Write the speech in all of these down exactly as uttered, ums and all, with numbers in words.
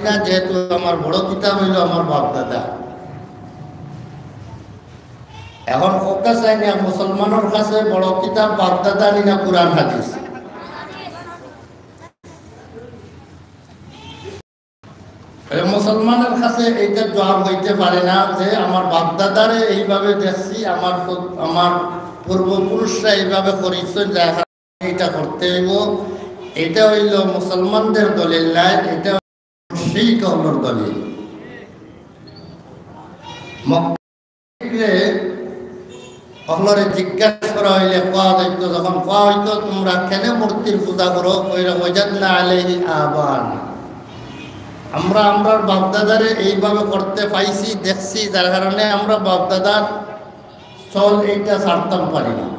না, যেহেতু আমার বড় কিতাব অইলো আমার বাপদাদা। এখন কউক্কা চাই না, মুসলমানর কাছে বড় কিতাব বাপদাদা নি না কোরআন হাদিস? এই মুসলমানর কাছে এইটা জবাব অইতে পারে না যে আমার বাপদাদারে এইভাবে দেখছি, আমার পূ-, আমার পূর্বপুরুষরা এইভাবে করিছইন, যার কারণে এইটা করতে অইবো। এটা অইলো মুসলমানদের দলিল নায়, এটা মুশরিক অকলর দলিল। মক্কা অকলরে জিজ্ঞাসা করা অইলে কওয়া যাইতো, যখন কওয়া অইতো, "তোমরা কেনে মূর্তির পূজা করো?" কইরা, "ওয়াজাদনা আলাইহি আবানা।" আমরা আমরার বাপদাদারে এইভাবে করতে পাইছি, দেখছি, যার কারণে আমরা বাপদাদার চল এইটা ছাড়তাম পারি না।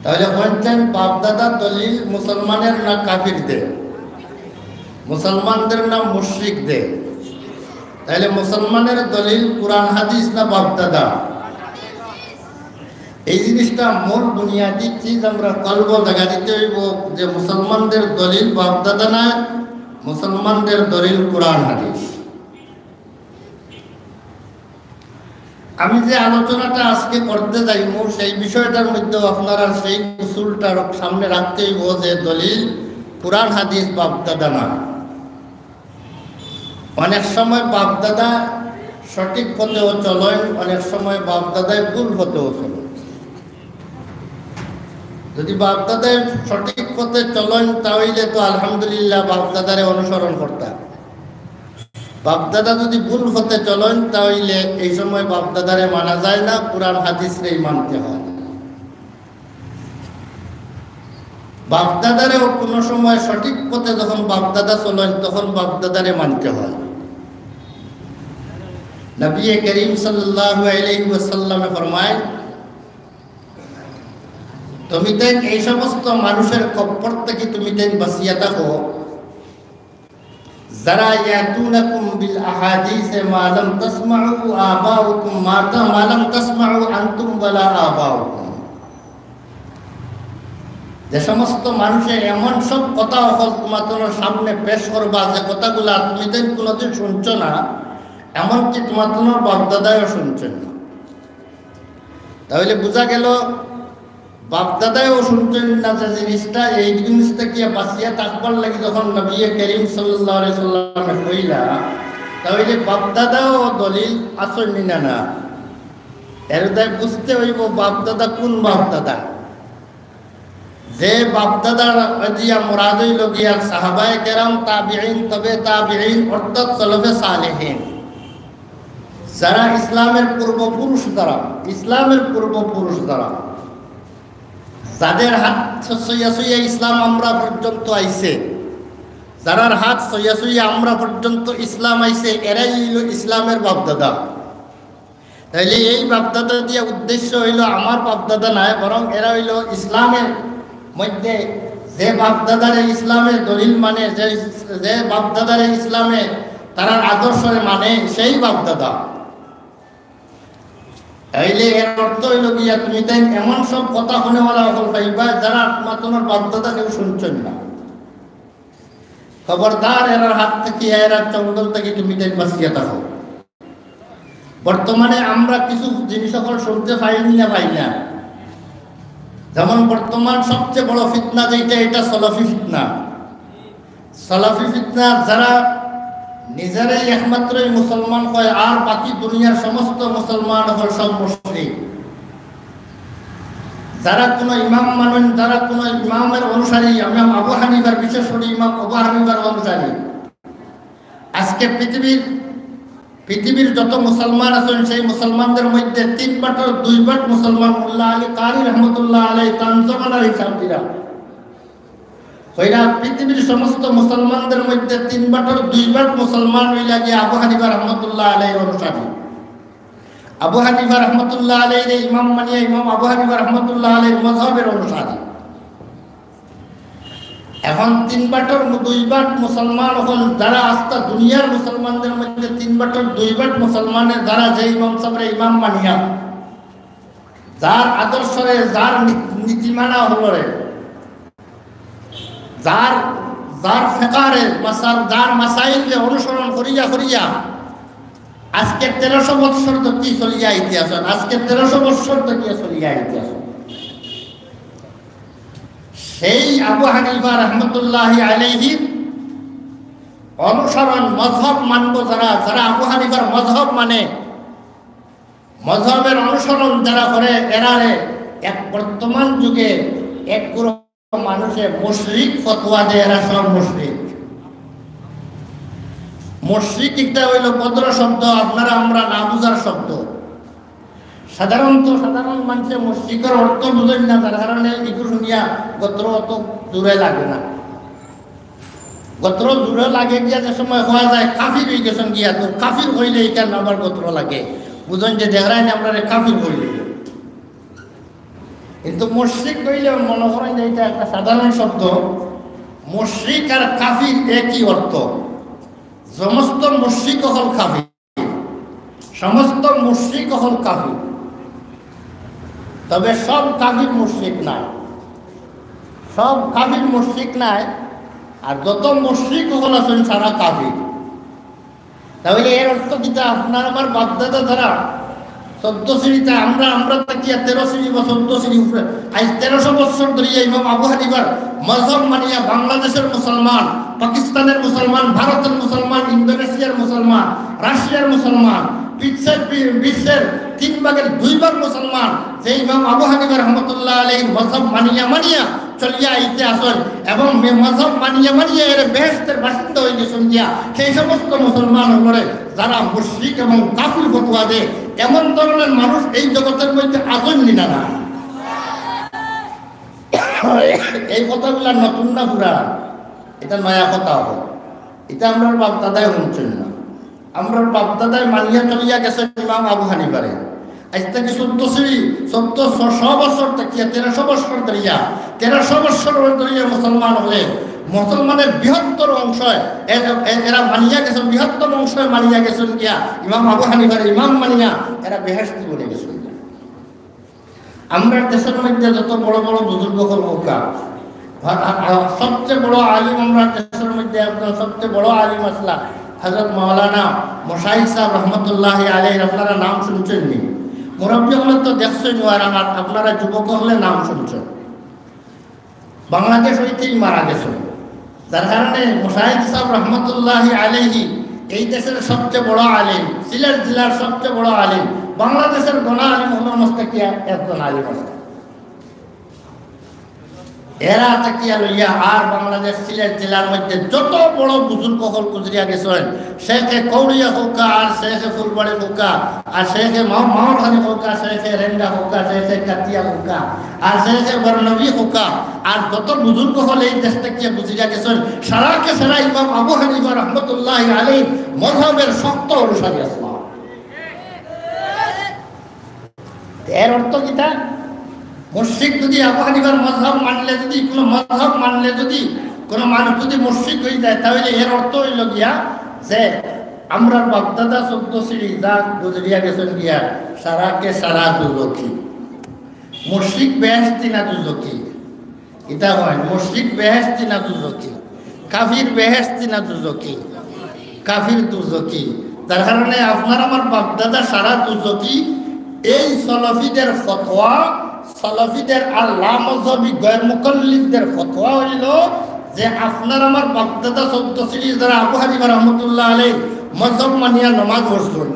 তাহলে কইন চাইন, বাপদাদার দলিল মুসলমানের না কাফিরদের? মুসলমানদের না মুশরিকদের? তাহলে মুসলমানের দলিল কোরআন হাদিস না বাপদাদা? এই জিনিসটা মূল বুনিয়াদি চিজ আমরা কলবো জাগা দিতে অইবো যে মুসলমানদের দলিল বাপদাদা না, মুসলমানদের দলিল কোরআন হাদিস। আমি যে আলোচনাটা আজকে করতে যাইমু, সেই বিষয়টার মধ্যে আপনারা সেই উসুলটা সামনে রাখতে অইবো যে দলিল কোরআন হাদিস বাপদাদা না। অনেক সময় বাপদাদা সঠিক পথেও চলইন, অনেক সময় বাপদাদায় ভুল পথেও চলইন। যদি বাপদাদায় সঠিক পথে চলইন, তা অইলে তো আলহামদুলিল্লাহ, বাপদাদারে অনুসরণ করতা। বাপদাদা যদি ভুল পথে চলইন, তা অইলে এই সময় বাপদাদারে মানা যায় না, কোরআন হাদিসরেই মানতে হয়। বাপদাদারেও কোনো সময় সঠিক পথে যখন বাপদাদা চলইন, তখন বাপদাদারে মানতে হয়। নবী করিম সাল্লাল্লাহু আলাইহি ওয়াসাল্লামে ফরমায়, "তুমি তাইন এই সমস্ত মানুষের খপ্পর থাকি তুমি তাইন বাঁচিয়া থাকো, যারা ইয়াতুনাকুম বিল আহাদিসে মা লাম তাসমাউ আবাউকুম, মা তা-, মা লাম তাসমাউ আনতুম ওয়ালা আবাউকুম।" যে সমস্ত মানুষে এমন সব কথা অকল তোমার সামনে পেশ করবা, যে কথাগুলা তুমি তাইন কোনোদিন শুনছো না, এমনকি তোমার বাপদাদায়ও শুনছেন না। তাহলে বুঝা গেল, বাপদাদায়ও শুনছেন না যে জিনিসটা, এই জিনিস থাকি বাঁচিয়া থাকবার লাগি যখন নবী করিম সাল্লাল্লাহু আলাইহি সাল্লামে কইলা, তাহলে বাপদাদাও দলিল আছইন নি না? না। এর দায় বুঝতে অইবো বাপদাদা কোন বাপদাদা। যে বাপদাদার দিয়া মুরাদ অইলো গিয়া সাহাবায়ে কেরাম, তাবিঈন, তবে তাবিঈন, অর্থাৎ সলফে সালেহিন, যারা ইসলামের পূর্বপুরুষ, যারা ইসলামের পূর্বপুরুষ, যারা, যাদের হাত ছইয়া ছইয়া ইসলাম আমরা পর্যন্ত আইছে, যারার হাত ছইয়া ছইয়া আমরা পর্যন্ত ইসলাম আইছে, এরাই অইলো ইসলামের বাপদাদা। তাইলে এই বাপদাদা দিয়া উদ্দেশ্য অইলো আমার বাপদাদা নায়, বরং এরা অইলো ইসলামের মধ্যে যে বাপদাদারে ইসলামের দলিল মানে, যে, যে বাপদাদারে ইসলামে তারার আদর্শরে মানে, সেই বাপদাদা। তাইলে এর অর্থ অইলো গিয়া, তুমি তাইন এমন সব কথা হুনেওয়ালা অকল পাইবা, যারা তোমার বাপদাদয় কেউ শুনছইন না। খবরদার এরার হাত থাকি, এরার চঙ্গল থাকি তুমি তাইন বাঁচিয়া থাকো। বর্তমানে আমরা কিছু জিনিস অকল শুনতে পাই নি না, পাই না। যেমন বর্তমান সবচেয়ে বড় ফিতনা যেটা, এটা সলাফি ফিতনা। সলাফি ফিতনা, যারা নিজেরাই একমাত্রই মুসলমান কয়, আর বাকি দুনিয়ার সমস্ত মুসলমান অকল সব মুশরিক। যারা কোনো ইমাম মানইন, যারা কোনো ইমামের অনুসারী, ইমাম আবু হানিফার, বিশেষ করে ইমাম আবু হানিফার অনুসারী, আজকে পৃথিবীর, পৃথিবীর যত মুসলমান আছইন, সেই মুসলমানদের মধ্যে তিন ভাগর দুই ভাগ মুসলমান, মোল্লা আলী কারি রহমতুল্লাহ আলাইহি তান জমানার হিসাব দিরা কইরা, পৃথিবীর সমস্ত মুসলমানদের মধ্যে তিন ভাগর দুই ভাগ মুসলমান অইলা গিয়া আবু হানিফা রহমতুল্লাহ আলাইহির অনুসারী। আবু হানিফা রহমতুল্লাহ আলাইহিরে ইমাম মানিয়া ইমাম আবু হানিফা রহমতুল্লাহ আলাইহির মজহবের অনুসারী। এখন তিন ভাগর মু-, দুই ভাগ মুসলমান অকল, যারা আস্তা দুনিয়ার মুসলমানদের মধ্যে তিন ভাগর দুই ভাগ মুসলমানের, যারা যে ইমাম সাবরে ইমাম মানিয়া, যার আদর্শরে, যার নী-, নীতিমালা অকলরে, যার, যার ফেকারে মাসাল, যার মাসাইলরে অনুসরণ করিয়া করিয়া আজকে তেরোশো বৎসর তো কি চলিয়া আইতে আছইন, আজকে তেরোশো বৎসর তো কি চলিয়া আইতে আছইন। সেই আবু হানিফা রহমতুল্লাহি আলাইহির অনুসরণ, মজহব মানব যারা, যারা আবু হানিফার মজহব মানে, মজহবের অনুসরণ যারা করে, এরারে এক বর্তমান যুগে এক গ্রুপ মানুষে মুশরিক ফতোয়া দেয়, এরা সব মুশরিক। মুশরিক একটা হইল ভদ্র শব্দ, আপনারা আমরা না বুঝার শব্দ। সাধারণত সাধারণ মানুষে মুশরিকর অর্থ বুঝেন না, তার কারণে ইগু শুনিয়া গোত্র অত জোরে লাগে না। গোত্র জোরে লাগে গিয়া যে সময় হওয়া যায় কাফির হয়ে গেছেন গিয়া, তো কাফির হইলে এখানে আবার গোত্র লাগে, বুঝেন যে দেখরাই না আমরা কাফির হইলে। কিন্তু মুশরিক কইলে মনে করেন যে এটা একটা সাধারণ শব্দ। মুশরিক আর কাফির একই অর্থ। সমস্ত মুশরিক হল কাফির, সমস্ত মুশরিক হল কাফির। তবে সব কাফির মুশরিক নায়, সব কাফির মুশরিক নায়। আর যত মুশরিক হল আছেন সারা কাফির। তাহলে এর অর্থ কিতা? আপনার আমার বাপদাদা যারা চোদ্দ সিঁড়িতে, আমরা, আমরা থাকিয়া তেরো সিঁড়ি বা চোদ্দ সিঁড়ি উপরে, আজ তেরোশো বছর ধরিয়া ইমাম আবু হানিফার মজহব মানিয়া বাংলাদেশের মুসলমান, পাকিস্তানের মুসলমান, ভারতের মুসলমান, ইন্দোনেশিয়ার মুসলমান, রাশিয়ার মুসলমান, বিশ্বের, বি-, বিশ্বের তিন ভাগের দুই ভাগ মুসলমান, যে ইমাম আবু হানিফা রহমতুল্লাহ আলাইহির মজহব মানিয়া মানিয়া চলিয়া আইতে আছইন এবং মে-, মজহব মানিয়া মানিয়া এরা বেহেশতের বাসিন্দা হয়ে গেছেন গিয়া, সেই সমস্ত মুসলমান হকলরে যারা মুশরিক এবং কাফির ফতোয়া দেয়, এমন ধরনের মানুষ এই জগতের মধ্যে আছইন নি না? না, এই কথাগুলা নতুন না পুরা? এটা নয়া কথা হল, এটা আমরার বাপদাদায় শুনছেন না। আমরার বাপদাদায় মানিয়া চলিয়া গেছেন ইমাম আবু হানিফারে। আজ থেকে চোদ্দ সিঁড়ি, চোদ্দ শ-, শ বছর থাকিয়া, তেরোশো বছর ধরিয়া, তেরোশো বছর ধরিয়া মুসলমান হলে মুসলমানের বৃহত্তর অংশ এ-, এ-, এরা মানিয়া গেছেন, বৃহত্তম অংশ মানিয়া গেছেন গিয়া ইমাম আবু হানিফার ইমাম মানিয়া এরা বেহেশতি বনে গেছেন গিয়া। আমরার দেশের মধ্যে যত বড় বড় বুজুর্গ হকল হউক্কা, আর, আর, আর সবচেয়ে বড় আলিম আমরার দেশের মধ্যে একজন সবচেয়ে বড় আলিম আছলা হযরত মাওলানা মুশাহিদ সাহেব রহমতুল্লাহি আলাইহি, আপনারা নাম শুনছেন নি? মুরব্বী হকলে তো দেখছেন, আর আমার, আপনারা যুবক হকলে নাম শুনছেন। বাংলাদেশ হইতেই মারা গেছেন, যার কারণে মুশাহিদ সাহেব রহমতুল্লাহি আলাইহি এই দেশের সবচেয়ে বড় আলিম, সিলেট জেলার সবচেয়ে বড় আলিম, বাংলাদেশের গণা আলিম হকলর মধ্যে কি একজন আলিম আছে। এরা থাকিয়া লইয়া আর বাংলাদেশ সিলেট জেলার মধ্যে যত বড় বুজুর্গ হকল গুজরিয়া গেছেন, শেখে কৌড়িয়া হউক্কা, আর শেখে ফুলবাড়ি হউক্কা, আর শেখে মা-, মাওরখানি হউক্কা, শেখে রেঙ্গা হউক্কা, শেখে কাতিয়া হউক্কা, আর শেখে বরনবী হউক্কা, আর যত বুজুর্গ হকল এই দেশ থাকিয়া গুজরিয়া গেছেন, সারাকে সারা ইমাম আবু হানিফা রহমতুল্লাহি আলাইহি মজহবের শক্ত অনুসারী আছলা। এর অর্থ কিতা? মুশরিক যদি আবু হানিফার মজহব মানলে, যদি কোনো মজহব মানলে, যদি কোনো মানুষ যদি মুশরিক হয়ে যায়, তাহলে এর অর্থ হইল গিয়া যে আমরার বাপদাদা চোদ্দ সিঁড়ি যা গুজরিয়া গেছেন গিয়া, সারাকে সারা দুজখি। মুশরিক বেহেশতি না দুজখি? এটা হয়, মুশরিক বেহেশতি না দুজখি? কাফির বেহেশতি না দুজখি? কাফির দুজখি। যার কারণে আপনার আমার বাপদাদা সারা দুজখি। এই সলফিদের ফতোয়া, সলফিদের আর লামজহবি গয়ের মুকল্লিদদের ফতোয়া হইল যে আপনার আমার বাপদাদা চোদ্দ সিঁড়ি যারা আবু হানিফা রহমতুল্লাহ আলাইহি মজহব মানিয়া নমাজ পড়ছেন,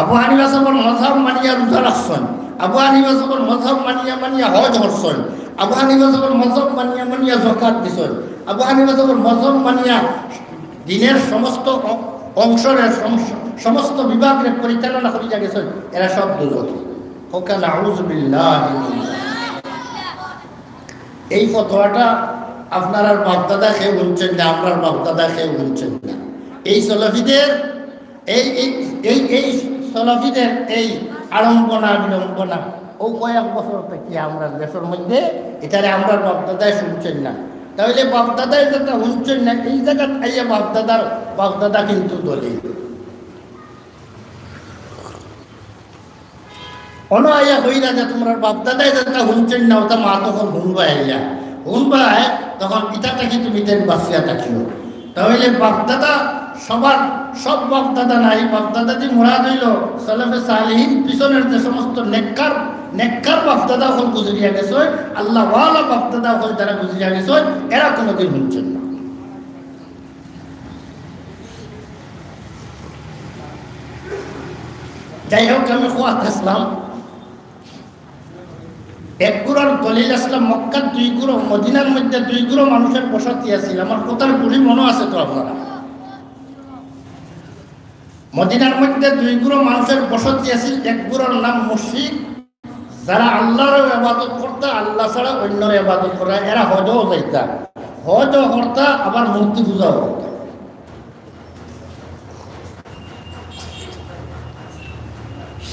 আবু হানিফা সাহেবর মজহব মানিয়া রোজা রাখছেন, আবু হানিফা সাহেবর মজহব মানিয়া মানিয়া হজ করছেন, আবু হানিফা সাহেবর মজহব মানিয়া মানিয়া যাকাত দিছেন, আবু হানিফা সাহেবর মজহব মানিয়া দ্বীনের সমস্ত অ-, অংশরে সম-, সমস্ত বিভাগরে পরিচালনা করিয়া গেছেন, এরা সব দুজখি। কউক্কা নাউজুবিল্লাহি মিন যালিক। এই ফতোয়াটা আপনারার বাপদাদা কেউ হুনছেন না, আমরার বাপদাদা কেউ হুনছেন না। এই সলফিদের, এই, এই, এই, এই সলফিদের এই আড়ম্বনা বিড়ম্বনা, ও কয়েক বছর থাকি আমরার দেশের মধ্যে, এটারে আমরার বাপদাদায় শুনছেন না। তাহলে বাপদাদায় যেটা হুনছেন না, এই জায়গাত আইয়া বাপদাদার, বাপদাদা কিন্তু দলিল। অনো আইয়া কইরা যে তুমরার বাপদাদায় যেটা হুনছইন না, ওটা মাত অকল হুনবায় আইয়া। হুনবায়, তখন ইটা থাকি তুমি তাইন বাঁচিয়া থাকিও। তাইলে বাপদাদা সবার, সব বাপদাদা নাই, বাপদাদাদি মুরাদ অইলো সালাফে সালিহিন, পিছনের যে সমস্ত নেককার, নেককার বাপদাদা অকল গুজরিয়া গেছইন, আল্লাহওয়ালা বাপদাদা অকল যারা গুজরিয়া গেছইন, এরা কোনোদিন হুনছইন না। যাই হোক, আমি কওয়াত আছলাম, এক গুরুর দলিল আছলাম, মক্কাত দুই গুরু, মদিনার মধ্যে দুই গুরু মানুষের বসতি আছিল। আমার কথার গুলি মনো আছে তো আপনারা? মদিনার মধ্যে দুই গুরু মানুষের বসতি আছিল। এক গুরুর নাম মুশরিক, যারা আল্লাহর ইবাদত করতা, আল্লাহ ছাড়া অন্যর ইবাদত করা, এরা হজও যাইতা, হজও করতা, আবার মূর্তি পূজাও করতা।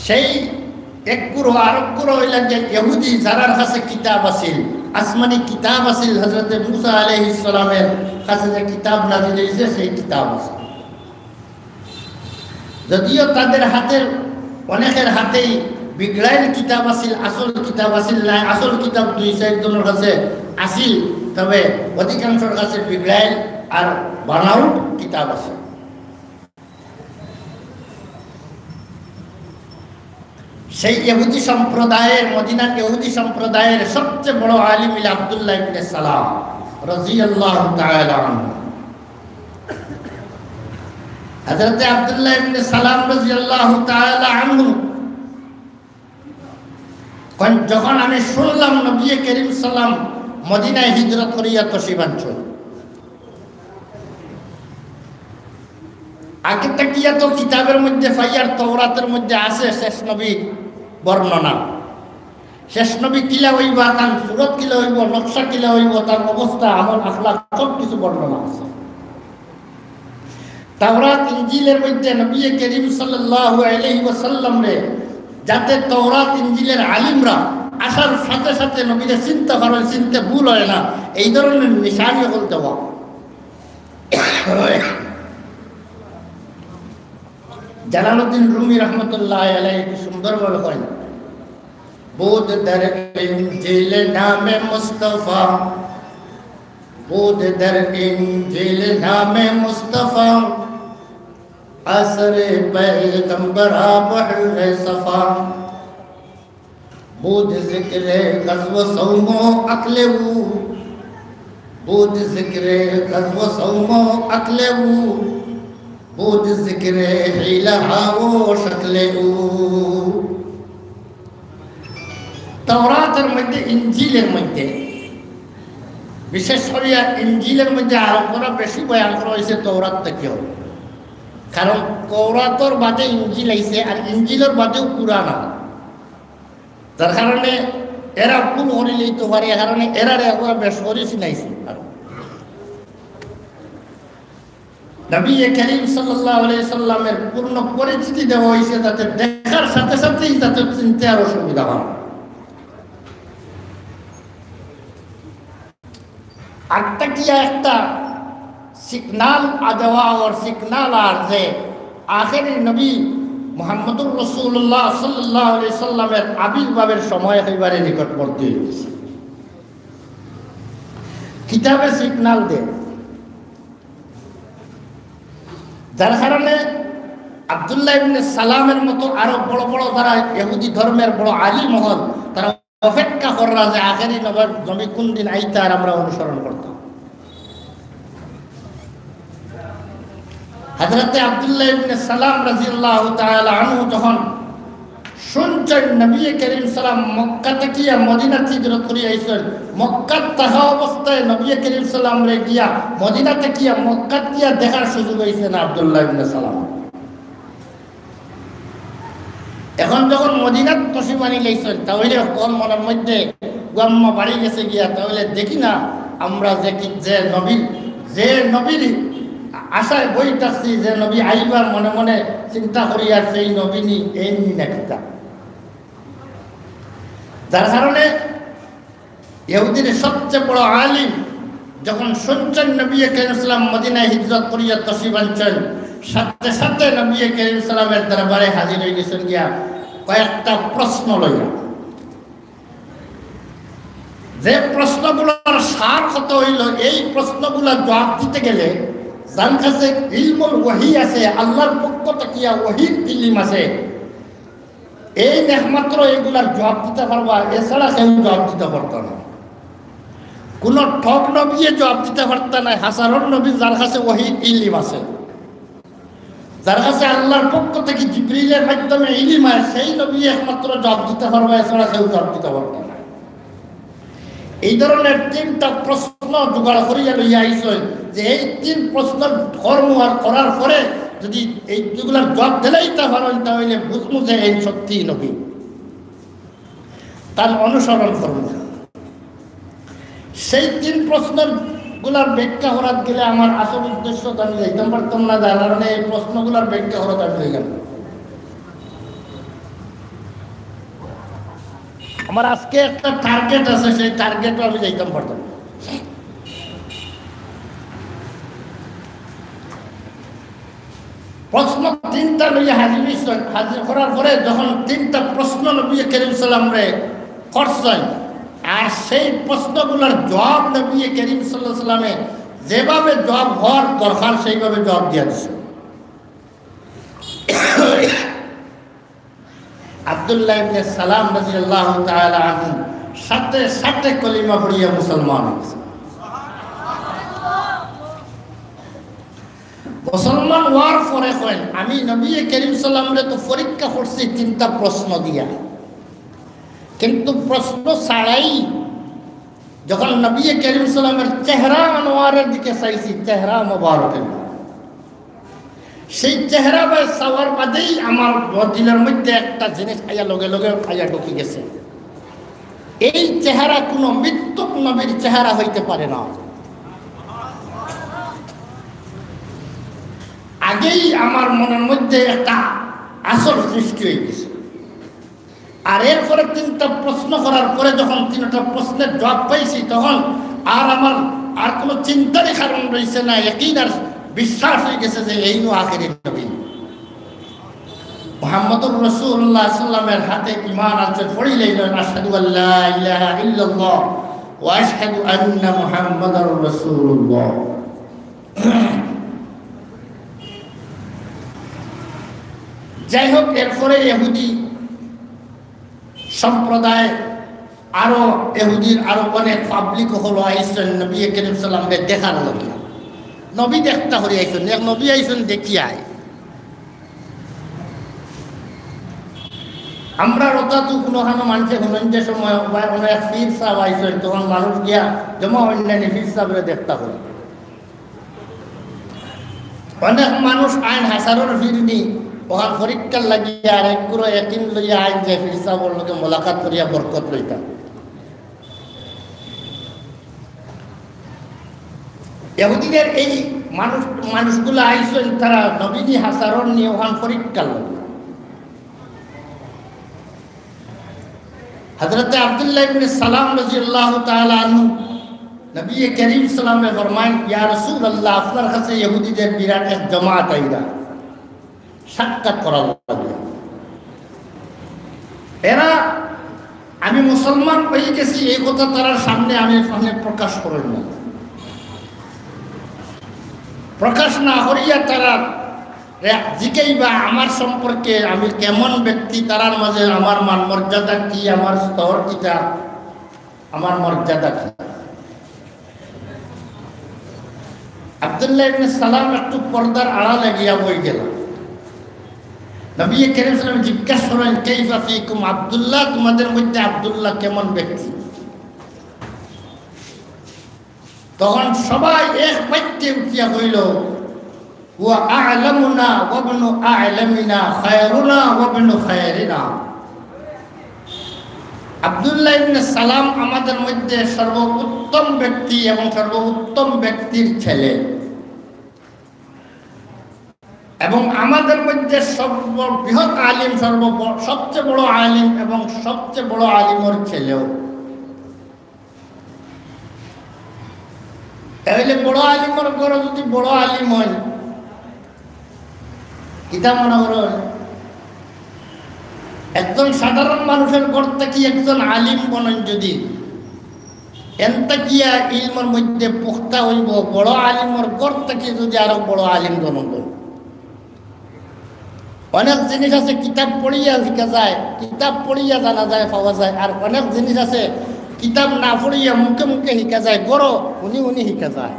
সেই এক গুরু, আরক গুরু অইলা যে ইহুদি, যারার কাছে কিতাব আছিল, আসমানি কিতাব আছিল, হযরতে মুসা আলাইহিস সালামের কাছে যে কিতাব নাজিল অইছে, সেই কিতাব আছিল। যদিও তাদের হাতের অনেকের হাতেই বিগড়াইল কিতাব আছিল, আসল কিতাব আছিল না, আসল কিতাব দুই চাইর জনর কাছে আছিল, তবে অধিকাংশর কাছে বিগড়াইল আর বানাউট কিতাব আছিল। সেই ইহুদি সম্প্রদায়ের, মদিনার ইহুদি সম্প্রদায়ের সবচেয়ে বড় আলিম হইল আব্দুল্লাহ ইবনে সালাম রাদিয়াল্লাহু তাআলা আনহু। হযরতে আব্দুল্লাহ ইবনে সালাম রাদিয়াল্লাহু তাআলা আনহু কইন, যখন আমি শুনলাম নবী করিম সাল্লাম মদিনায় হিজরত করিয়া তশরিফ আনছইন, আগে থাকিয়া তো কিতাবের মধ্যে পাইয়ার, তওরাতের মধ্যে আছে শেষ নবীর বর্ণনা। শেষ নবী কিলা অইবা, তান সুরত কিলা অইবো, নকশা কিলা অইবো, তান অবস্থা, আমল, আখলাক সব কিছু বর্ণনা আছে। তাওরাত ইনজিলের মধ্যে নবী করিম সাল্লাল্লাহু আলাইহি ওয়াসাল্লামরে, যাতে তাওরাত ইনজিলের আলিমরা আসার সাথে সাথে নবীরে চিনতে পারইন, চিনতে ভুল হয় না, এই ধরনের নিশানি অকল দেওয়া। জালালউদ্দিন রুমি রহমতুল্লাহ আলাইহি কি সুন্দরভাবে কইন, بود در انجیل نام مصطفی، بود در انجیل نام مصطفی، اثر پیغمبر بحر صفا. بود ذکر غزو صوم و اکل او، بود ذکر غزو صوم و اکل او، بود ذکر حیلہ و شکل او. তাওরাতের মধ্যে, ইনজিলের মধ্যে, বিশেষ করিয়া ইনজিলের মধ্যে আরো করা বেশি বয়ান করা হয়েছে তাওরাত থাকিও, কারণ তাওরাতর বাদে ইনজিল আইছে, আর ইনজিলর বাদেও কুরআন আয়। যার কারণে এরা ভুল করিলেইতো পারে, এ কারণে এরারে একবার বেশ করি চিনাইছি। আর নবী করিম সাল্লাল্লাহু আলাইহি সাল্লামের পূর্ণ পরিচিতি দেওয়া হয়েছে, যাতে দেখার সাথে সাথেই যাতে চিনতে আরো সুবিধা হয়। আগ থাকিয়া একটা সিগনাল আ দেওয়া, ওর সিগনাল আর যে আখেরি নবী মুহাম্মদুর রাসূলুল্লাহ সাল্লাল্লাহু আলাইহি সাল্লামের আবির্ভাবের সময় একেবারে নিকটবর্তী হয়ে গেছে। কিতাবে সিগনাল দেয়, যার কারণে আব্দুল্লাহ ইবনে সালামের মতো আরো বড় বড় যারা ইহুদি ধর্মের বড় আলিম হন, তারা অপেক্ষা কররা যে আখেরি নবর নবী কোন দিন আইতা আর আমরা অনুসরণ করতাম। হযরতে আব্দুল্লাহ ইবনে সালাম রাদিয়াল্লাহু তাআলা আনহু যখন শুনছেন নবী করিম সাল্লাম মক্কা থাকিয়া মদিনাত হিজরত করি আইছেন, মক্কাত থাকা অবস্থায় নবী করিম সাল্লামরে গিয়া মদিনা থাকিয়া মক্কাত গিয়া দেখার সুযোগ হইছে না আব্দুল্লাহ ইবনে সালাম। এখন যখন মদিনাত তশরিফ আনি লাইছেন, তাহলে তখন মনের মধ্যে গুয়াম্মা বাড়ি গেছে গিয়া, তাহলে দেখি না আমরা যে কি, যে নবীর, যে নবীর আশায় বই থাকছি, যে নবী আইবা মনে মনে চিন্তা করি, আর সেই নবী নি, এই নি না কিতা। যার কারণে ইহুদির সবচেয়ে বড় আলিম যখন শুনছেন নবী করিম সাল্লাম মদিনায় হিজরত করিয়া তশরিফ আনছেন, সাথে সাথে নবী করিম সাল্লামের দরবারে হাজির হয়ে গেছেন গিয়া। কয়েকটা প্রশ্ন লইয়া। যে প্রশ্নগুলার সার কথা অইলো, এই প্রশ্নগুলার জবাব দিতে গেলে যার কাছে ইলমুল ওহী আছে, আল্লাহর পক্ষ থাকিয়া ওহীর ইলিম আছে, এইন একমাত্র এইগুলার জবাব দিতা পারবা, এছাড়া কেউ জবাব দিতা পারতা না। কুনু ঠগ নবিয়ে জবাব দিতা পারতা না, হাজারর নবী যার কাছে ওহীর ইলিম আছে। যার কাছে আল্লাহর পক্ষ থাকি জিবরিলের মাধ্যমে ইলিম আয়, সেই নবী একমাত্র জবাব দিতা পারবা, এছাড়া কেউ জবাব দিতা পারবা না। এই ধরনের তিনটা প্রশ্ন জোগাড় করিয়া লইয়া আইছইন যে এই তিন প্রশ্নর কর্ম আর করার পরে যদি এই দুগুলার জবাব দিলাইতা পারইন, তা অইলে বুঝমু যে এইন সত্যিই নবী। তান অনুসরণ করমু। সেই তিন প্রশ্নর গুলার ব্যাখ্যা করাত গেলে আমার আসল উদ্দেশ্যত আমি যাইতাম পারতাম না, যার কারণে এই প্রশ্নগুলার ব্যাখ্যা করাত আমি যাইলাম। আমার আজকে একটা টার্গেট আছে, সেই টার্গেটও আমি যাইতাম পারতাম না। প্রশ্ন তিনটা লইয়া হাজির অইছইন। হাজির করার পরে যখন তিনটা প্রশ্ন নবী করিম সাল্লামরে করছইন, আর সেই প্রশ্নগুলার জবাব নবী করিম সাল্লাল্লাহু আলাইহি ওয়াসাল্লামে যেভাবে জবাব হওয়ার দরকার সেইভাবে জবাব দিয়া দিছে। আব্দুল্লাহ ইবনে সালাম রাদিয়াল্লাহু তাআলা আনহু সাথে সাথে কলিমা পড়িয়া মুসলমান অইছে। মুসলমান হওয়ার পরে কইন, "আমি নবী করিম সাল্লামরে তো পরীক্ষা করছি তিনটা প্রশ্ন দিয়া, কিন্তু প্রশ্ন ছাড়াই যখন নবী করিম সাল্লামের চেহারা আনোয়ারের দিকে চাইছি, চেহারা মোবারকের দিকে, সেই চেহারা বায় চাওয়ার বাদেই আমার দিলের মধ্যে একটা জিনিস আইয়া লগে লগে আইয়া ঢুকি গেছে। এই চেহারা কোনো মিথ্যুক নবীর চেহারা হইতে পারে না।" আগেই আমার মনের মধ্যে একটা আসর সৃষ্টি হয়ে গেছে। আর এরপরে তিনটা প্রশ্ন করার পরে যখন তিনটা প্রশ্নের জবাব পাইছি, তখন আর আমার আর কোনো চিন্তারই কারণ রইছে না, ইয়াকিন আর বিশ্বাস হয়ে গেছে যে এইনউ আখেরি নবী। মুহাম্মদুর রাসূলুল্লাহ সাল্লামের হাতে ঈমান আনছে, পড়ি লইলেন, "আশহাদু আল্লা ইলাহা ইল্লাল্লাহ ওয়া আশহাদু আন্না মুহাম্মাদার রাসূলুল্লাহ।" যাই হোক, এরপরে ইহুদি সম্প্রদায় আরো, ইহুদির আরো অনেক পাবলিক অকল আইছইন নবী করিম সাল্লামরে দেখার লাগি। নবী দেখতা করি আইছইন, এক নবী আইছইন দেখিয়া আয়। আমরা রোজাত কুনুখানো মানষে হুনইন যে সময় বা কোনো এক পীর সাব আইছইন, তখন মানুষ গিয়া জমা অইন না নি পীর সাবরে দেখতা করি। অনেক মানুষ আইন হাজারর পীর নি, অখান পরীক্ষার লাগি আর এক গুরু একিন লইয়া আইন যে পীর সাবর লগে মোলাকাত করিয়া বরকত লইতা। ইহুদিদের এই মানুষ, মানুষগুলা আইছইন, তারা নবী নি হাজারর নি, অখান পরীক্ষার লাগি। হযরতে আব্দুল্লাহ ইবনে সালাম রাদিয়াল্লাহু তাআলা আনহু নবী করিম সাল্লামরে ফরমাইন, "ইয়া রাসূলুল্লাহ, আপনার কাছে ইহুদিদের বিরাট এক জমাত আইরা সাক্ষাৎ করার লাগি। এরা, আমি মুসলমান হয়ে গেছি, এই কথা তারার সামনে আমি সামনে প্রকাশ করি না। প্রকাশ না করিয়া তারা রে-, জিকাইবা আমার সম্পর্কে, আমি কেমন ব্যক্তি, তারার মাঝে আমার মান মর্যাদা কি, আমার স্তর কিতা, আমার মর্যাদা কি।" আব্দুল্লাহ ইবনে সালাম একটু পর্দার আড়ালে গিয়া বই গেল। নবী করিম সাল্লাল্লাহু আলাইহি ওয়াসাল্লাম জিজ্ঞাসা করলেন, "কাইফা ফিকুম আব্দুল্লাহ, তোমাদের মধ্যে আব্দুল্লাহ কেমন ব্যক্তি?" তখন সবাই এক বাক্যে উঠিয়া কইল, "হুয়া আ'লামুনা ওয়া ইবনু আ'লামিনা, খায়রুনা ওয়া ইবনু খায়রিনা।" আব্দুল্লাহ ইবনে সালাম আমাদের মধ্যে সর্বোত্তম ব্যক্তি এবং সর্বোত্তম ব্যক্তির ছেলে, এবং আমাদের মধ্যে সর্ববৃহৎ আলিম, সর্ব, সবচেয়ে বড় আলিম এবং সবচেয়ে বড় আলিমর ছেলেও। তাহলে বড় আলিমর ঘরো যদি বড় আলিম হয়, কিতা মনে করো? একজন সাধারণ মানুষর ঘর থাকি একজন আলিম বনইন যদি, এন থাকিয়া ইলমর মধ্যে পুখতা অইবো, বড় আলিমর ঘর থাকি যদি আরো বড় আলিম জনম লইন। অনেক জিনিস আছে কিতাব পড়িয়া শিখা যায়, কিতাব পড়িয়া জানা যায়, পাওয়া যায়, আর অনেক জিনিস আছে কিতাব না পড়িয়া মুখে মুখে শিখা যায়, ঘরো হুনি হুনি শিখা যায়।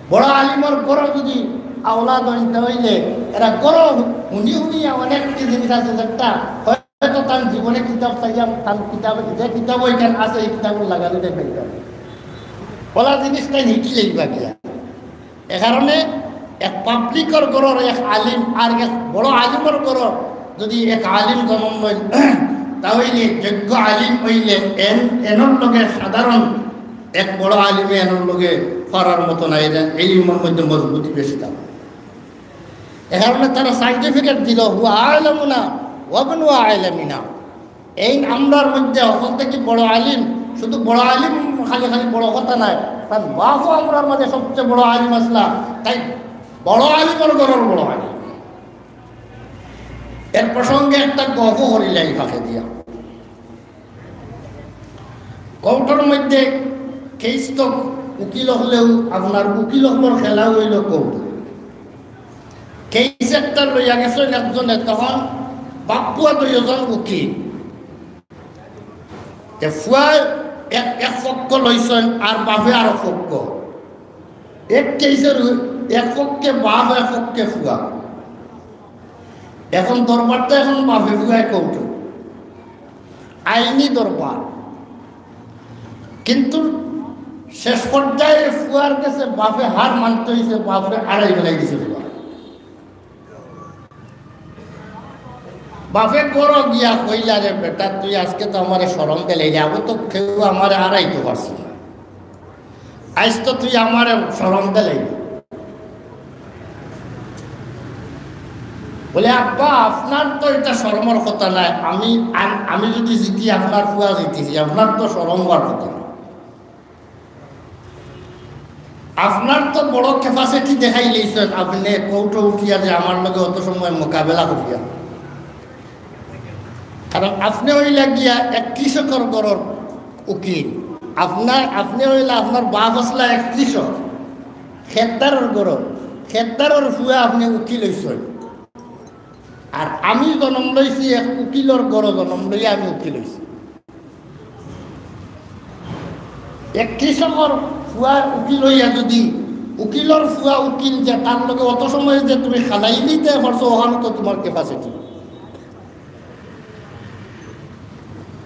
বড় আলিমর ঘরো যদি আওলাদ অইন তা অইলে এরা ঘরো হুনি হুনিয়া অনেক জিনিস আছে যেটা হয়তো তান জীবনে কিতাব চাইয়া, তান কিতাব, যে কিতাব ওইখান আছে, এই কিতাব লাগালে দেখবেন। বলা জিনিসটা শিখি লইবা গিয়া। এ কারণে এক পাবলিকর ঘরর এক আলিম আর এক বড় আলিমর ঘরর যদি এক আলিম জনম লইন, তা অইলে যোগ্য আলিম অইলে এন, এনর লগে সাধারণ এক বড় আলিমে এনর লগে পারার মতো নাই, এটা এই ইলমর মধ্যে মজবুতি বেশি থাকে। এ কারণে তারা সার্টিফিকেট দিল, "হুয়া আলামুনা ওয়াবনু আলামিনা।" এই আমরার মধ্যে হকল থাকি বড় আলিম, শুধু বড় আলিম খালি খালি বড় কথা নাই, তার বাপও আমরার মাঝে সবচেয়ে বড় আলিম আসলা, তাই বড় আলিমর ঘরর বড় আলিম। এর প্রসঙ্গে একটা গফ করিলাই ফাঁকে দিয়া। কোর্টর মধ্যে কেস তো উকিল হলেও আপনার উকিল হকলর খেলা অইল কোর্ট। কেস একটা লইয়া গেছইন একজনে, তখন বাপ পুয়া দুইজন উকিল। তে পুয়ায় এক, এক পক্ষ লইছইন আর বাপে আর এক পক্ষ। এক কেসর এক পক্ষে বাপ, এক পক্ষে পুয়া। এখন দরবারটা এখন বাপে পুয়ায় কোর্ট, আইনি দরবার। কিন্তু শেষ পর্যায়ে পুয়ার গেছে বাপে হার মানতে অইছে, বাপরে আড়াই ফেলাই দিছে পুয়া। বাপে ঘরো গিয়া কইলা, "রে বেটা, তুই আজকে তো আমারে শরম দিলাইলি, আগে তো কেউ আমারে আড়াইতো পারছে না, আইজ তো তুই আমারে শরম দিলাইলি।" বলে, "আব্বা, আপনার তো এটা শরমর কথা নায়, আমি, আম-, আমি যদি জিতি, আপনার পুয়া জিতিছি, আপনার তো শরম হওয়ার কথা না।" আপনার তো বড় capacity দেখাইলাইছইন, আপনে কোর্টো উঠিয়া যে আমার লগে অত সময় মোকাবেলা করিয়া। কারণ আপনে অইলা গিয়া এক কৃষকর ঘরর উকিল। আপনার, আপনে অইলা, আপনার বাপ আসলা এক কৃষক, খেতদারর ঘরর, খেতদারর পুয়া আপনে উকিল অইছইন। আর আমি জনম লইছি এক উকিলর ঘরো, জনম লইয়া আমি উকিল অইছি। এক কৃষকর পুয়া উকিল অইয়া যদি উকিলর পুয়া উকিল যে তার লগে অত সময় যে তুমি খালাইলিতে পারছো, ওখানে তো তোমার capacity।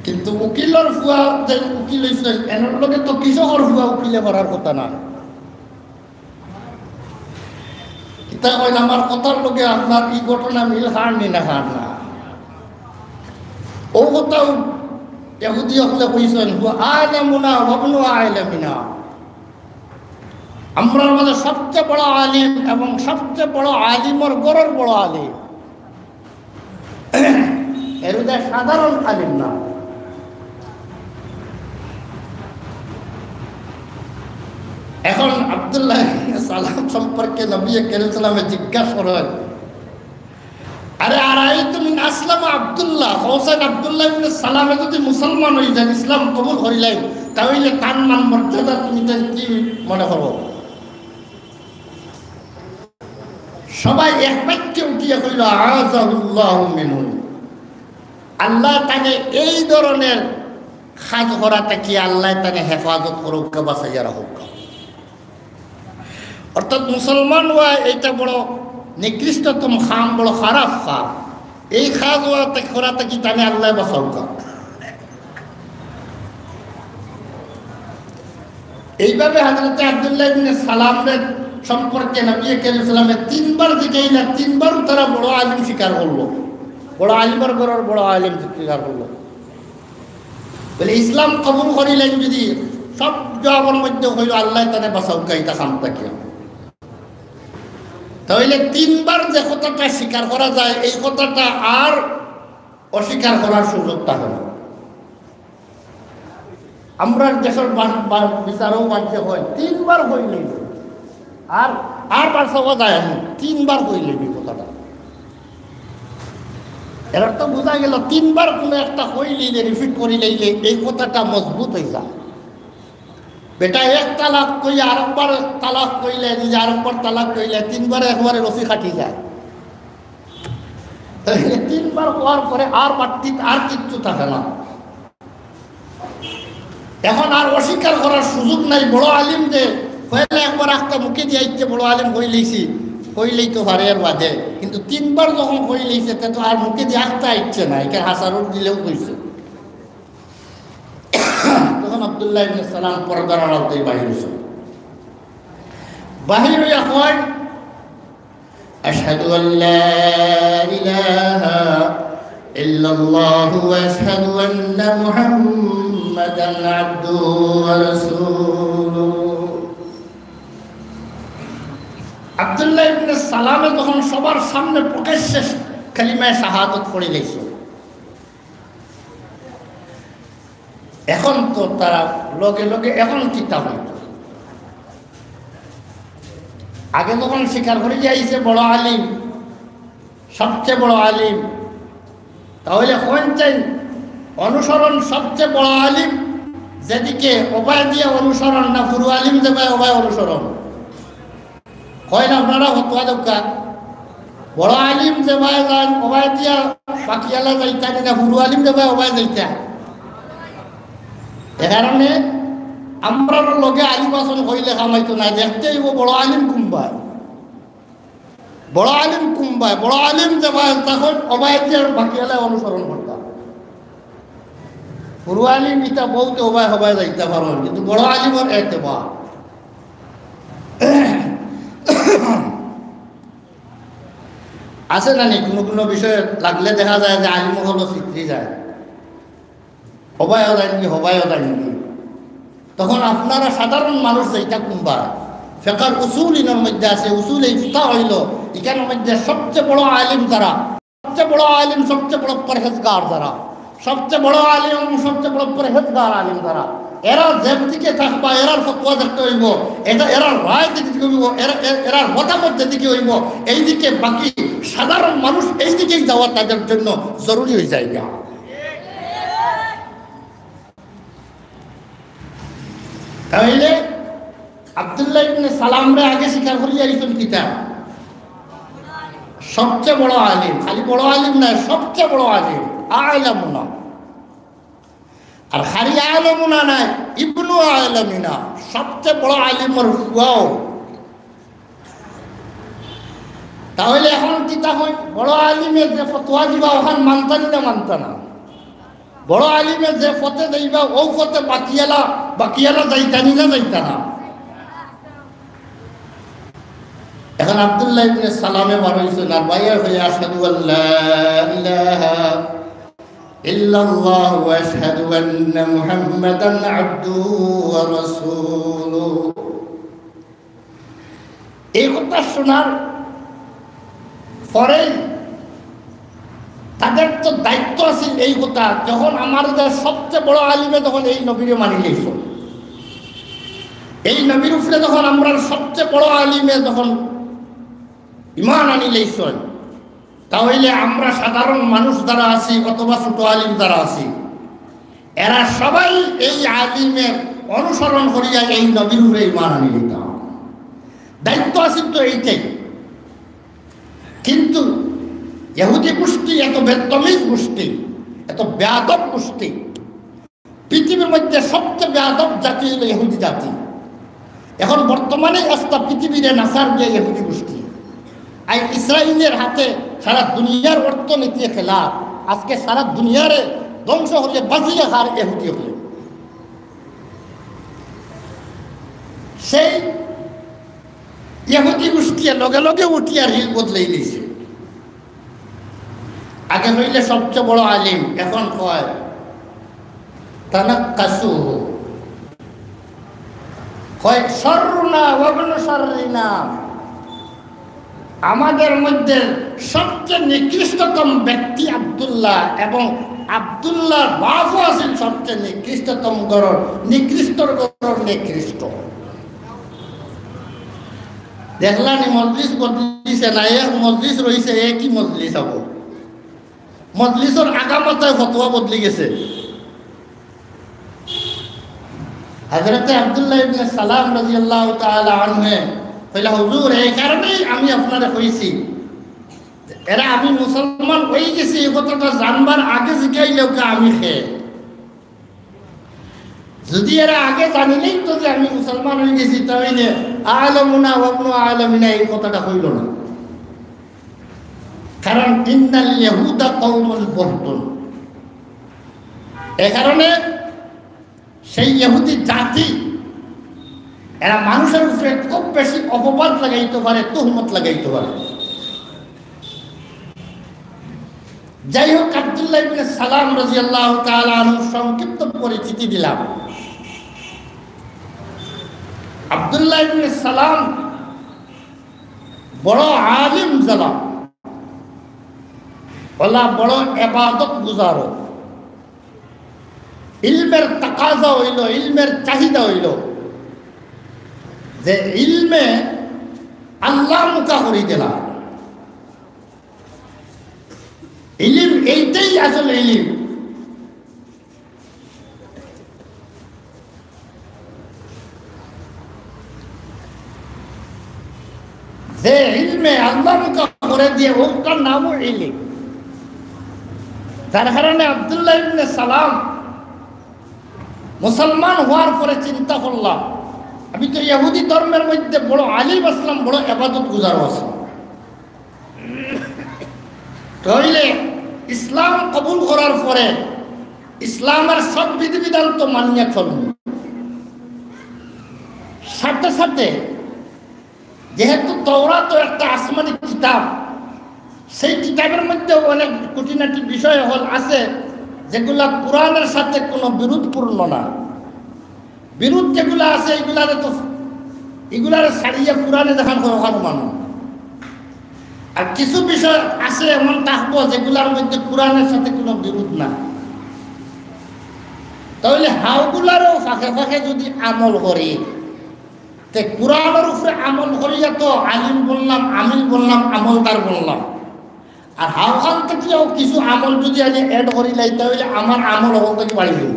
কিন্তু উকিলর পুয়া যে উকিল অইছে, এনর লগে তো কৃষকর পুয়া উকিলে পারার কথা না। কিতা কইন, আমার কথার লগে আপনার ই ঘটনা মিল খার নি না খার না? ও কথাও ইহুদি অকলে কইছইন, "হুয়া আলামুনা ওয়াবনু আলামিনা।" আমরার মাঝে সবচেয়ে বড় আলিম এবং সবচেয়ে বড় আলিমর ঘরর বড় আলিম। এর উদয় সাধারণ আলিম না। এখন আব্দুল্লাহ ইবনে সালাম সম্পর্কে নবী করিম সাল্লাল্লাহু আলাইহি ওয়াসাল্লামে জিজ্ঞাসা করেন, "আরে, আরাইতুম ইন আসলামা আব্দুল্লাহ, হোসেন আব্দুল্লাহ ইবনে সালামে যদি মুসলমান অই যাইন, ইসলাম কবুল করিলাইন, তাইলে তান মান মর্যাদা তুমি তান কি মনে করো?" সবাই এক বাক্যে উঠিয়া কইল, "আ'আযাহুল্লাহু মিনহু।" আল্লাহ তানে এই ধরনের কাজ করা থাকি আল্লাহ তানে হেফাজত করুক, বাঁচাইয়া রাখুক। অর্থাৎ মুসলমান অওয়া এইটা বড় নিকৃষ্টতম কাম, বড় খারাপ কাম। এই কাজ অওয়া থাকি, করা থাকি তানে আল্লাহ বাঁচাউক। এইভাবে হযরতে আব্দুল্লাহ ইবনে সালামরে সম্পর্কে নবী করিম সাল্লাল্লাহু আলাইহি ওয়াসাল্লামে তিনবার জিকাইলা, তিনবার তারা বড় আলিম স্বীকার করলো, বড় আলিমর ঘরর বড় আলিম স্বীকার করলো। বলে, "ইসলাম কবুল করিলাইন যদি?" সব জবাবর মধ্যে কইল, "আল্লাহ তানে বাঁচাউক ইতা কাম থাকি।" তাইলে তিনবার যে কথাটা স্বীকার করা যায়, এই কথাটা আর অস্বীকার করার সুযোগ থাকে না। আমরার দেশর বা-, বা-, বিচারও বাণিজ্য হয়, তিনবার কইলে আর, আর বার চাওয়া যায় না, তিনবার কইলে এই কথাটা। এর অর্থ বুঝা গেল, তিনবার কোনো একটা কইলিলে, রিপিট করিলাইলে এই কথাটা মজবুত অই যায়। বেটা এক তালাক কইয়া আরকবার তালাক কইলে, যদি আরকবার তালাক কইলে, তিনবারে একবারে রশি কাটি যায়। তাইলে তিনবার কওয়ার পরে আর বাট্টিত আর কিচ্ছু থাকে না। এখন আর অস্বীকার করার সুযোগ নাই। বড় আলিম যে পয়লা একবার আখতা মুখে দিয়া ইচ্ছে বড় আলিম কইলাইছি, কইলাইতো পারে এর বাদে, কিন্তু তিনবার যখন কইলাইছে, তে তো আর মুখে দিয়া আখতা ইচ্ছে নাই, এখানে হাসারুর দিলেও কইছে। তখন আব্দুল্লাহ ইবনে সালাম পর্দার আড়াল থাকি বাহির অইছে। বাহির অইয়া কয়, "আশহাদু আল্লা ইলাহা ইল্লাল্লাহু ওয়া আশহাদু আন্না মুহাম্মাদান আবদুহু ওয়া রাসূলুহু।" আব্দুল্লাহ ইবনে সালামে তখন সবার সামনে প্রকাশ্যে কালিমায়ে শাহাদত পড়ি গেছে। এখন তো তারা লগে লগে এখন কিতা হইত? আগে যখন স্বীকার করি যাইছে বড় আলিম, সবচেয়ে বড় আলিম, তাহলে কোন চাই অনুসরণ সবচেয়ে বড় আলিম যেদিকে, ওবায় দিয়া অনুসরণ না পুরু আলিম যেবায় ওবায় অনুসরণ? কইন আপনারা ফতোয়া দেউক্কা। বড় আলিম যেবায় যাইন, ওবায় দিয়া বাকিআলা যাইতা নি না, পুরু আলিম যেবায় ওবায় যাইতা। এ কারণে আমরার লগে আলিম আছইন কইলে কামাইতো নায়, দেখতে অইবো বড় আলিম কুনবায়। বড় আলিম কুনবায়, বড় আলিম যেবায় তখন ওবায় দিয়া বাকিআলা অনুসরণ করতা। পুরু আলিম ইতা বউতে ওবায় ওবায় যাইতা পারইন, কিন্তু বড় আলিমর এতেবার আছে না নি? কুনু কুনু বিষয়ে লাগলে দেখা যায় যে আলিম অকল ছিতরি যায়, ওবায়ও যায় নাকি, হবায়ও যায় নাকি। তখন আপনারা সাধারণ মানুষ যাইতা কুনবা? ফেকার উসুল ইনর মধ্যে আছে, উসুল ইফতা অইলো, ইখানর মধ্যে সবচেয়ে বড় আলিম যারা, সবচেয়ে বড় আলিম, সবচেয়ে বড় পরহেজগার যারা, সবচেয়ে বড় আলিম, সবচেয়ে বড় পরহেজগার আলিম যারা, এরা যেদিকে থাকবা, এরার ফতোয়া দেখতে অইবো, এটা এরার রায় দেখতে অইবো, এরা, এ-, এরার মতামত যেদিকে অইবো, এইদিকে বাকি সাধারণ মানুষ এইদিকেই যাওয়া তাদের জন্য জরুরি অই যায়। তাইলে আব্দুল্লাহ ইবনে সালামরে আগে স্বীকার করি আইছইন কিতা? সবচেয়ে বড় আলিম, খালি বড় আলিম নায়, সবচেয়ে বড় আলিম, আ'লামুনা। আর খালি আ'লামুনা নায়, ইবনু আ'লামিনা, সবচেয়ে বড় আলিমর ফুয়াও। তাহলে এখন কিতা কই? বড় আলিমে যে ফতোয়া দিবা, ওখান মানতা নি না মানতা না? বড় আলিমে যে পথে যাইবা, অউ পথে বাকিআলা, বাকিআলা যাইতা নি না যাইতা না? এখন আব্দুল্লাহ ইবনে সালামে বারইছইন, আর বাইর অইয়া, "আশহাদু আল্লা ইলাহা ইল্লাল্লাহু ওয়া আশহাদু আন্না মুহাম্মাদান আবদুহু ওয়া রাসূলুহু।" এই কথা শোনার পরেই তাদের তো দায়িত্ব আছিল এই কথা, যখন আমাদের সবচেয়ে বড় আলিমে যখন এই নবীরে মানি লইছইন, এই নবীর উপরে যখন আমরার সবচেয়ে বড় আলিমে যখন ঈমান আনি লইছইন, তাহলে আমরা সাধারণ মানুষ যারা আছি অথবা ছোট আলিম যারা আছি, এরা সবাই এই আলিমের অনুসরণ করিয়া এই নবীর উপরে ঈমান আনি দিতাম। দায়িত্ব আছিল তো এইটাই। কিন্তু ইহুদি গোষ্ঠী এত বেত্তমিজ গোষ্ঠী, এত বেয়াদব গোষ্ঠী, পৃথিবীর মধ্যে সবচেয়ে বেয়াদব জাতি অইলো ইহুদি জাতি। এখন বর্তমানে আস্তা পৃথিবীরে নাচার গিয়া ইহুদি গোষ্ঠী। আইজ ইসরাইলের হাতে সারা দুনিয়ার অর্থনীতি খেলা, আজকে সারা দুনিয়ারে ধ্বংস করিয়া বাজি রাখার ইহুদি অকলে। সেই ইহুদি গোষ্ঠীয়ে লগে লগে উঠিয়া রিল বদলাই দিছে। আগে অইলে সবচেয়ে বড় আলিম, এখন কয় তানাক্কাসুহু। কয়, "শাররুনা ওয়াবনু শাররিনা।" আমাদের মধ্যে সবচেয়ে নিকৃষ্টতম ব্যক্তি আব্দুল্লাহ, এবং আব্দুল্লাহর বাপও আছেন সবচেয়ে নিকৃষ্টতম ঘরর, নিকৃষ্টর ঘরর নিকৃষ্ট। দেখলানি মজলিস বদলিছে না, এক মজলিস রইছে, একই মজলিস আবো। মজলিসর আগামাতায় ফতোয়া বদলি গেছে। হযরতে আব্দুল্লাহ ইবনে সালাম রাদিয়াল্লাহু তাআলা আনহু কইলা, "হুজুর, এই কারণেই আমি আপনারে কইছি, এরা আমি মুসলমান অই গেছি, এই কথাটা জানবার আগে জিকাইলেও কা আমি খে। যদি এরা আগে জানিলেই তো যে আমি মুসলমান অই গেছি, তাইলে আলমুনা ওয়াবনু আলমিনা এই কথাটা কইল না।" কারণ ইন্নাল ইয়াহুদা কওমুন বুহতুন। এ কারণে সেই ইহুদি জাতি, এরা মানুষের উপরে খুব বেশি অপবাদ লাগাইতে পারে, তুহমত লাগাইতে পারে। যাই হোক, আব্দুল্লাহ ইবনে সালাম রাদিয়াল্লাহু তাআলা আনহু সংক্ষিপ্ত পরিচিতি দিলাম। আব্দুল্লাহ ইবনে সালাম বড় আলিম জালা, ওলা বড় এবাদত গুজারো। ইলমের তাকাজা অইল, ইলমের চাহিদা অইল যে ইলমে আল্লাহ মুখা করি দিলা। ইলিম এইটাই আসল ইলিম। যে ইলমে আল্লাহ মুখা করে দিয়ে, ওটার নামও ইলিম। যার কারণে আব্দুল্লাহ ইবনে সালাম মুসলমান হওয়ার পরে চিন্তা করলাম, আমি তো ইহুদি ধর্মের মধ্যে বড় আলিম আসলাম, বড় এবাদত গুজারও আসলাম, তাইলে ইসলাম কবুল করার পরে ইসলামের সব বিধিবিধান তো মানিয়া চলব। সাথে সাথে যেহেতু তওরাত একটা আসমানি কিতাব, সেই কিতাবের মধ্যে অনেক খুঁটিনাটি বিষয় হল আছে, যেগুলা কোরআনের সাথে কোনো বিরোধপূর্ণ না। বিরোধ যেগুলা আছে, এগুলারে তো, এগুলারে ছাড়িয়ে কোরআনে দেখান হয় ওখানে মানুষ। আর কিছু বিষয় আছে এমন থাকবো, যেগুলার মধ্যে কোরআনের সাথে কোনো বিরোধ না। তাহলে হাউগুলারও ফাঁকে ফাঁকে যদি আমল করি, তে কোরআনের উপরে আমল করিয়া তো আলিম বললাম, আমিল বললাম, আমলদার বললাম। আর হাউখান থাকিও কিছু আমল যদি আমি অ্যাড করি লাই, তাহলে আমার আমল হকল থাকি বাড়ি যাইব।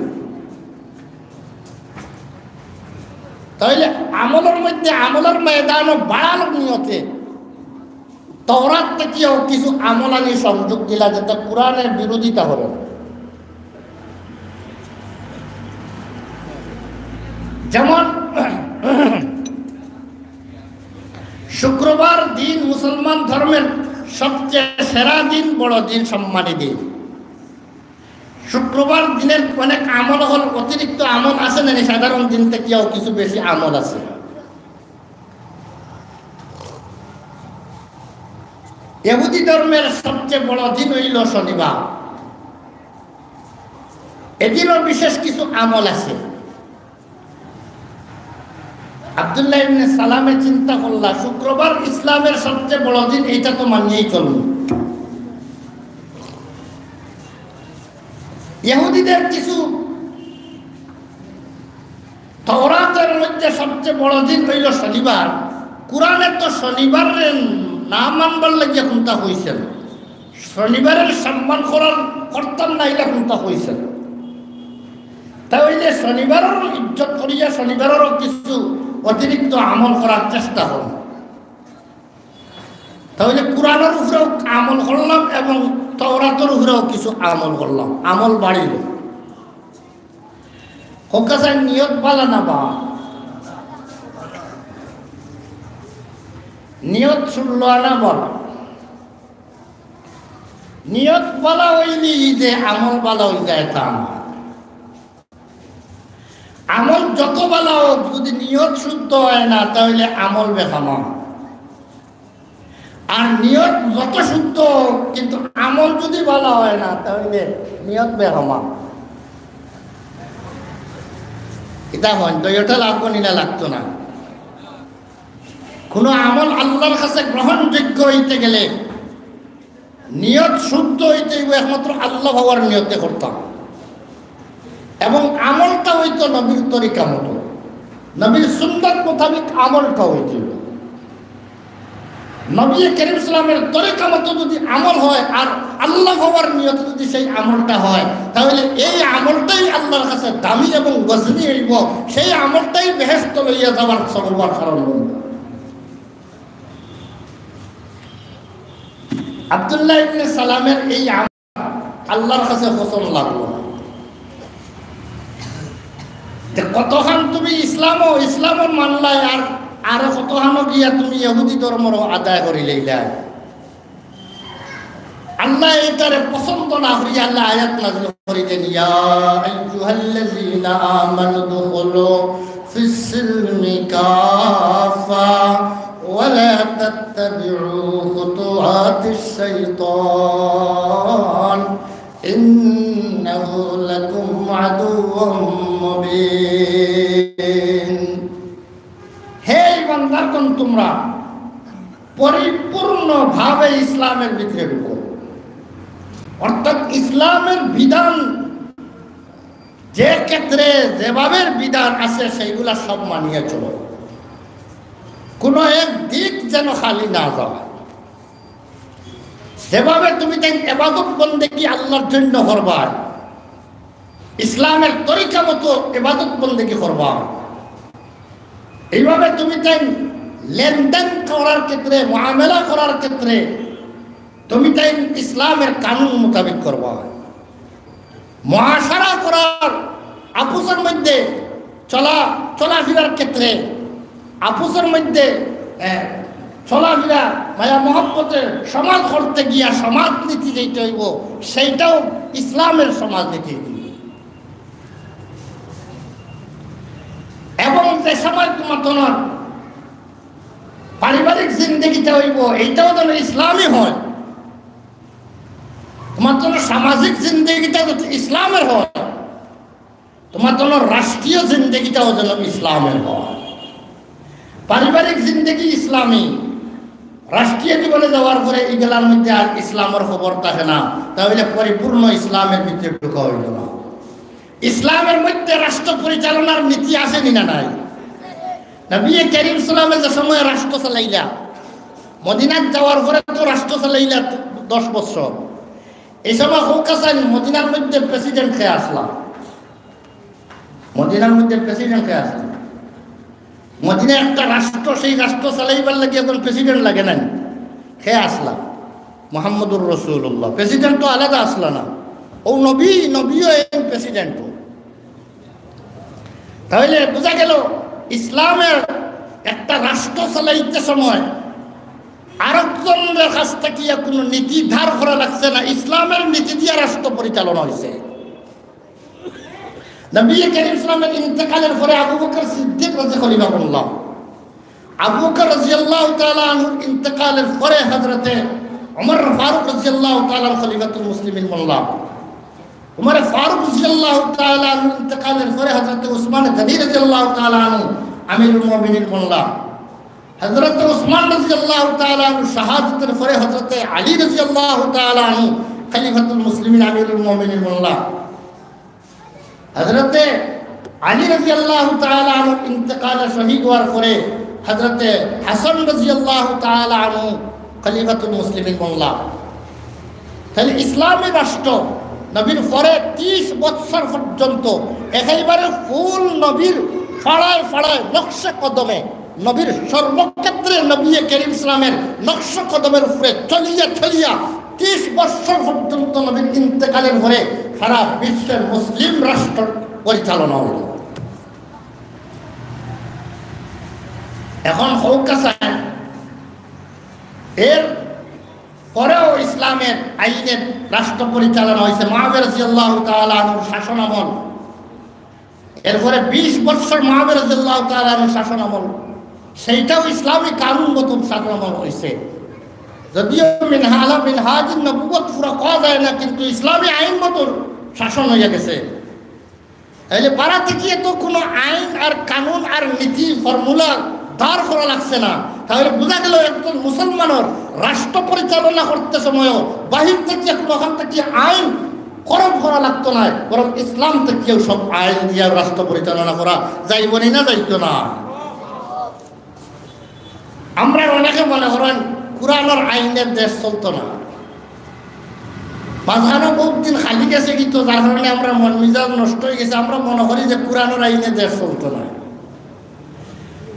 তাহলে আমলের মধ্যে আমলের ময়দানও বাড়ানোর নিয়তে তওরাত থাকিও কিছু আমল আমি সংযোগ দিলা, যেটা কোরআনের বিরোধিতা হবে। যেমন শুক্রবার দিন মুসলমান ধর্মের সবচেয়ে সেরা দিন, বড় দিন, সম্মানী দিন। শুক্রবার দিনের অনেক আমল হল, অতিরিক্ত আমল আছে না নি? সাধারণ দিন থাকিও কিছু বেশি আমল আছে। ইহুদি ধর্মের সবচেয়ে বড় দিন হইল শনিবার। এদিনও বিশেষ কিছু আমল আছে। আব্দুল্লাহ ইবনে সালামে চিন্তা করলা, শুক্রবার ইসলামের সবচেয়ে বড় দিন, এইটা তো মানিয়েই চলব। ইহুদিদের কিছু, তওরাতের মধ্যে সবচেয়ে বড় দিন হইল শনিবার। কোরআনে তো শনিবাররে না মানবার লাগিয়া কুনটা কইছে না। শনিবারের সম্মান করার, করতাম না, ইলা কুনটা কইছে না। তা ওই যে শনিবারের ইজ্জত করিয়া শনিবারেরও কিছু অতিরিক্ত আমল করার চেষ্টা করব। তাহলে কোরআনের উপরেও আমল করলাম এবং তওরাতের উপরেও কিছু আমল করলাম, আমল বাড়িল। কউক্কা চাই, নিয়ত বালা না বা? নিয়ত শুদ্ধ না বালা? নিয়ত বালা অইলে যে আমল বালা অই যায় তা না। আমল যত বালা হোক, যদি নিয়ত শুদ্ধ হয় না, তাহলে আমল বেকামা। আর নিয়ত যত শুদ্ধ হোক, কিন্তু আমল যদি বালা হয় না, তাহলে নিয়ত বেকামা। ইটা হয় তো, ইটা লাগবো নি না লাগতো না? কোনো আমল আল্লাহর কাছে গ্রহণযোগ্য হইতে গেলে নিয়ত শুদ্ধ হইতে হইব, একমাত্র আল্লাহ পাওয়ার নিয়তে করতাম। এবং আমলটা হইতো নবীর তরিকা মতো, নবীর সুন্নাত মোতাবেক আমলটা হইতে হইব। নবী করিম সাল্লামের তরিকা মতো যদি আমল হয় আর আল্লাহ পাওয়ার নিয়তে যদি সেই আমলটা হয়, তাহলে এই আমলটাই আল্লাহর কাছে দামি এবং ওজনি হইব। সেই আমলটাই বেহেশত লইয়া যাওয়ার সবব আর কারণ হইব। আব্দুল্লাহ ইবনে সালামের এই আমল আল্লাহর কাছে পছন্দ লাগলো না। তে কতখান তুমি ইসলামও, ইসলামও মানলায়, আর, আর কতখানও গিয়া তুমি ইহুদি ধর্মরও আদায় করি লইলায়। আল্লাহ এটারে পছন্দ না করি আল্লাহ আয়াত নাজিল করি দেন, "ইয়া আইয়ুহাল্লাযীনা আমানু দুখুলু ফিস সিলমি কাফা ওয়া লা তাত্তাবিউ খুতুওয়াতিশ শাইতান ইন্নাহু লাকুম আদুউম মুবিন।" হে ইমানদারগণ, তোমরা পরিপূর্ণভাবে ইসলামের ভিতরে ঢুকো। অর্থাৎ ইসলামের বিধান যে ক্ষেত্রে যেভাবে বিধান আছে সেইগুলা সব মানিয়া চলো, কোনো এক দিক যেন খালি না যায়। যেভাবে তুমি তাইন এবাদত বন্দেগী আল্লাহর জন্য করবা, ইসলামের তরিকা মতো এবাদত বন্দেগী করবা, এইভাবে তুমি তাইন লেনদেন করার ক্ষেত্রে, মামলা করার ক্ষেত্রে তুমি তাইন ইসলামের কানুন মোতাবেক করবা। মুআশারা করার, আপসের মধ্যে চলা, চলাফেরার ক্ষেত্রে, আপসের মধ্যে, এ, চলাফেরা, মায়া মহব্বতের সমাজ করতে গিয়া সমাজনীতি যেটা হইব, সেইটাও ইসলামের সমাজনীতি। এবং যে সময় তোমার, তোমার পারিবারিক জিন্দেগিটা হইব, এইটাও যেন ইসলামী হয়। তোমার যেন সামাজিক জিন্দেগিটা যাতে ইসলামের হয়, তোমার যেন রাষ্ট্রীয় জিন্দেগিটাও যেন ইসলামের হয়। পারিবারিক জিন্দেগি ইসলামী, রাষ্ট্রীয় জীবনে যাওয়ার পরে ইগুলার মধ্যে আর ইসলামের খবর থাকে না, তাহলে পরিপূর্ণ ইসলামের ভিতরে ঢুকা হইল না। ইসলামের মধ্যে রাষ্ট্র পরিচালনার নীতি আছে নি না নাই? নবী করিম সাল্লামে যে সময় রাষ্ট্র চালাইলা, মদিনাত যাওয়ার পরে তো রাষ্ট্র চালাইলা দশ বছর। এই সময় হোক আছেন মদিনার মধ্যে প্রেসিডেন্ট কে আসলা, মদিনার মধ্যে প্রেসিডেন্ট কে আসলা। মদিনা একটা রাষ্ট্র, সেই রাষ্ট্র চালাইবার লাগি একজন প্রেসিডেন্ট লাগে নাই? কে আসলা? মোহাম্মদুর রসুল্লাহ। প্রেসিডেন্ট তো আলাদা আসলা না, ও নবী, নবীও এই প্রেসিডেন্টও। তাহলে বোঝা গেল, ইসলামের একটা রাষ্ট্র চালাইতে সময় আরেকজনের কাছ থেকে কোনো নীতি ধার করা লাগছে না, ইসলামের নীতি দিয়া রাষ্ট্র পরিচালনা হয়েছে। নবী করিম সাল্লামের ইন্তেকালের পরে আবু বকর সিদ্দিক রাজি খলিফা বনলা। আবু বকর রাদিয়াল্লাহু তাআলা আনহুর ইন্তেকালের পরে হযরতে ওমর ফারুক রাদিয়াল্লাহু তাআলা আনহু খলিফাতুল মুসলিমিন বনলা। ওমর ফারুক রাদিয়াল্লাহু তাআলা আনহুর ইন্তেকালের পরে হযরতে উসমান গনি রাদিয়াল্লাহু তাআলা আনহু আমিরুল মুমিনিন বনলা। হযরতে উসমান রাদিয়াল্লাহু তাআলা আনহু শাহাদতের পরে হযরতে আলী রাদিয়াল্লাহু তাআলা আনহু খলিফাতুল মুসলিমিন আমিরুল মুমিনিন বনলা। হযরতে আলী রাদিয়াল্লাহু তাআলা আনহু ইন্তেকালে শহীদ হওয়ার পরে হযরতে হাসান রাদিয়াল্লাহু তাআলা আনহু খলিফাতুল মুসলিমিন বনলা। তাহলে ইসলামী রাষ্ট্র নবীর পরে ত্রিশ বৎসর পর্যন্ত একেবারে ফুল নবীর ফাড়ায় ফাড়ায় নকশে কদমে, নবীর সর্বক্ষেত্রে নবী করিম ইসলামের নকশে কদমের উপরে চলিয়া চলিয়া ত্রিশ বৎসর পর্যন্ত নবীর ইন্তেকালের পরে সারা বিশ্বের মুসলিম রাষ্ট্র পরিচালনা হইল। এখন হোক আছে, এর পরেও ইসলামের আইনের রাষ্ট্র পরিচালনা হয়েছে মুআবিয়া রাদিয়াল্লাহু তাআলা আনহুর শাসন আমল। এরপরে বিশ বৎসর মুআবিয়া রাদিয়াল্লাহু তাআলা আনহুর শাসন আমল, সেইটাও ইসলামী কানুন মতো শাসন আমল হয়েছে। যদিও মিনহা-, আলা মিনহাজিন নবুয়ত পুরা কওয়া যায় না, কিন্তু ইসলামী আইন মতো শাসন হইয়া গেছে। তাইলে পাড়া থেকে তো কোনো আইন আর কানুন আর নীতি ফর্মুলা ধার করা লাগছে না। তাহলে বোঝা গেল একজন মুসলমানের রাষ্ট্র পরিচালনা করতে সময়ও বাহির থেকে কোনো ওখান থেকে আইন খরচ করা লাগতো না, বরং ইসলাম থেকেও সব আইন দিয়া রাষ্ট্র পরিচালনা করা যাইব নি না যাইতো না? আমরা অনেকে মনে করেন কোরআনর আইনে দেশ চলতো না। মাঝখানো বহুত দিন খালি গেছে কিন্তু, যার কারণে আমরার মন মিজাজ নষ্ট অই গেছে, আমরা মনো করি যে কোরআনর আইনে দেশ চলতো না।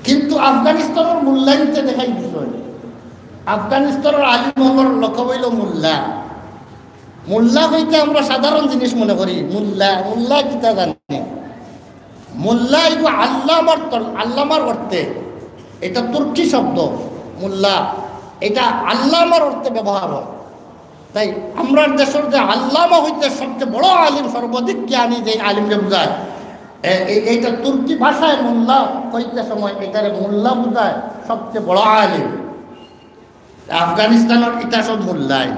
কিন্তু আফগানিস্তানর মোল্লাইন্তে দেখাই দিছে, আফগানিস্তানর আলিম অকলর লকব অইলো মোল্লা। মোল্লা কইতে আমরা সাধারণ জিনিস মনো করি, মোল্লা, মোল্লা কিতা জানে? মোল্লা ইগু আল্লামার তর-, আল্লামার অর্থে, এটা তুর্কি শব্দ, মোল্লা, এটা আল্লামার অর্থে ব্যবহার হয়। তাই আমরার দেশর যে আল্লামা অইতে সবচেয়ে বড় আলিম, সর্বাধিক জ্ঞানী যে আলিমরে বুঝায়, এ-, এ-, এইটা তুর্কি ভাষায় মোল্লা কইতে সময় এটারে মোল্লা বুঝায়, সবচেয়ে বড় আলিম। আফগানিস্তানর ইটা সব মোল্লাইন।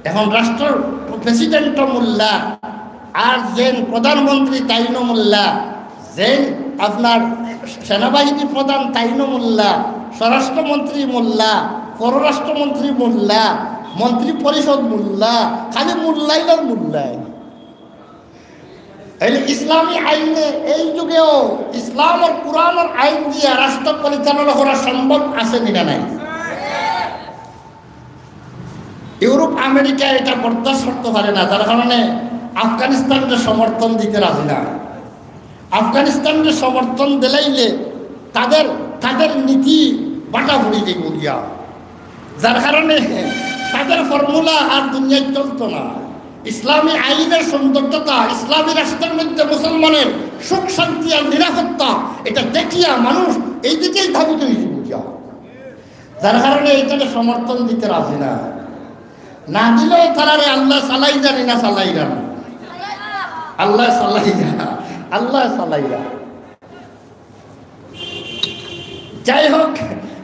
এখন রাষ্ট্রর প্রেসিডেন্টও মোল্লা, আর যেইন প্রধানমন্ত্রী তাইনও মোল্লা, যেইন আপনার সেনাবাহিনী প্রধান তাইনও মোল্লা, স্বরাষ্ট্রমন্ত্রী মোল্লা, পররাষ্ট্রমন্ত্রী মোল্লা, মন্ত্রী পরিষদ মোল্লা, খালি মোল্লাইন আর মোল্লাইন। এই ইসলামী আইনে এই যুগেও ইসলাম আর কোরআনর আইন দিয়া রাষ্ট্র পরিচালনা করা সম্ভব আছে নি না নাই? ইউরোপ, আমেরিকা এটা বরদাস্ত করতে পারে না, যার কারণে আফগানিস্তানরে সমর্থন দিতে রাজি না। আফগানিস্তানরে সমর্থন দিলাইলে তাদের, তাদের নীতি বাটা পড়ি যাইব গিয়া। যার কারণে তাদের ফর্মুলা আর দুনিয়ায় চলতো না। ইসলামী আইনের সৌন্দর্যতা, ইসলামী রাষ্ট্রের মধ্যে মুসলমানের সুখ শান্তি আর নিরাপত্তা, এটা দেখিয়া মানুষ এই দিকেই ধাবিত অইছে বুঝিয়া। যার কারণে এইটারে সমর্থন দিতে রাজি না। না দিলেও তারারে আল্লায় চালাইরা নি না চালাইরা না? আল্লায় চালাইরা, আল্লায় চালাইরা। যাই হোক,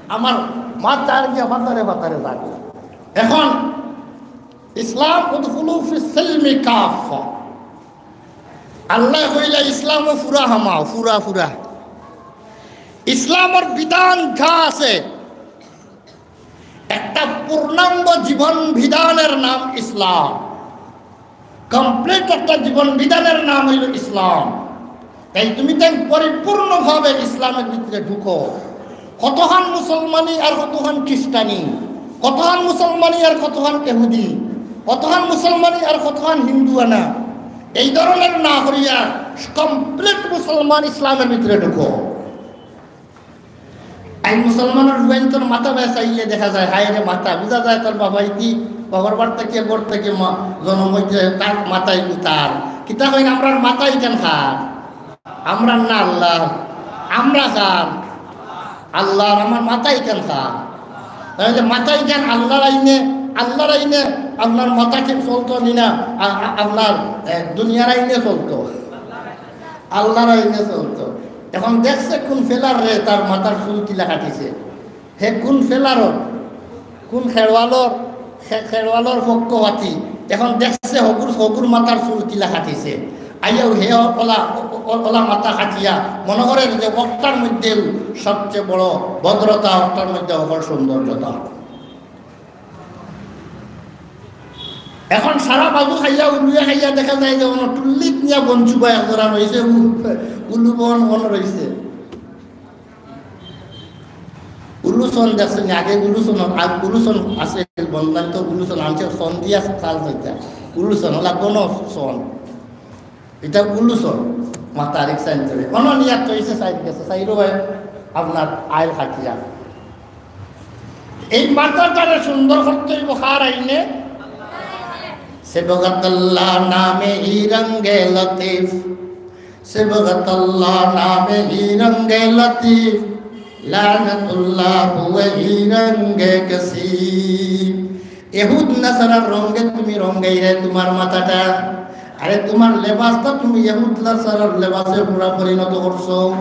আমার মাত আর গিয়া মাতারে মাতারে যাক। এখন ইসলাম, উদখুলু ফিস সিলমি কাফা। আল্লায় কইলা ইসলামো ফুরা হামাও, ফুরা ফুরা। ইসলামর বিধান যা আছে, একটা পূর্ণাঙ্গ জীবন বিধানের নাম ইসলাম। কমপ্লিট একটা জীবন বিধানের নাম অইলো ইসলাম। তাই তুমি তাই পরিপূর্ণভাবে ইসলামের ভিতরে ঢুকো। কতখান মুসলমানি আর কতখান খ্রিস্টানি, কতখান মুসলমানি আর কতখান ইহুদি, কতখান মুসলমানি আর কতখান হিন্দুয়ানা, এই ধরনের না করিয়া কমপ্লিট মুসলমান ইসলামের ভিতরে ঢুকো। এই মুসলমানর জুয়াইন্তর মাথা বেসাইলে দেখা যায়, হায় রে মাথা, বুঝা যায় তার বাবা ইতি, বাবার বাড়ি থেকে, ঘর থেকে মা-, জন্ম হইতে তার মাথায় উতার। কিতা কইন, আমরার মাথায় কেন খার? আমরার না আল্লাহ, আমরা খার। আল্লাহর, আমার মাথায় কেন খার? তাহলে মাথায় কেন আল্লাহর আইনে, আল্লাহর আইনে আপনার মাথা ঠিক চলতো নি না, আ-, আ-, আপনার, এ, দুনিয়ার আইনে চলতো। আল্লাহর আইনে চলতো। এখন দেখছে কোন ফেলার রে তার মাথার চুল কিলা কাটিছে, হে কোন ফেলারর, কোন খেলোয়াড়র, খে-, খেলোয়াড়র পক্ষপাতী। এখন দেখছে হগুর, হগুর মাথার চুল কিলা কাটিছে। আইয়াও হে অ-, অলা, অ-, অ-, অলা মাথা কাটিয়া মনে করে যে অকটার মধ্যে সবচেয়ে বড় ভদ্রতা, অকটার মধ্যে অকল সৌন্দর্যতা। এখন সারা বাজু খাইয়া, উলুয়ে খাইয়া দেখা যায় যে অনো টুল্লিত নিয়া বন চুবায় এক জোড়া রইছে, উ-, উলু বন অনো রইছে। উলু সন দেখছইন নি? আগে উলু সন, আগ উলু সন আছে, বন্ধাইতো উলু সন আনছে, সন দিয়া চাল যাইতা। উলু সন, অলা বন সন। ইটা উলু সন, মাথা আরেক সাইড করে। অনো নিয়াত তো এসে সাইড গেছে, সাইড হয় আপনার আইল খাটিয়া। এই মাথাটারে সুন্দর করতে অইবো কার আইনে? সিবগাতাল্লাহ নামে হি রঙে লতিফ, সিবগাতাল্লাহ নামে হি রঙে লতিফ, লানাতুল্লাহ হুয়ে হি রঙে কসিফ। এহুদ নাসারার রঙে তুমি রঙাইরায় তুমার মাথাটা, আরে তুমার লেবাসটা তুমি এহুদ নাসারার লেবাসে পুরা পরিণত করছো।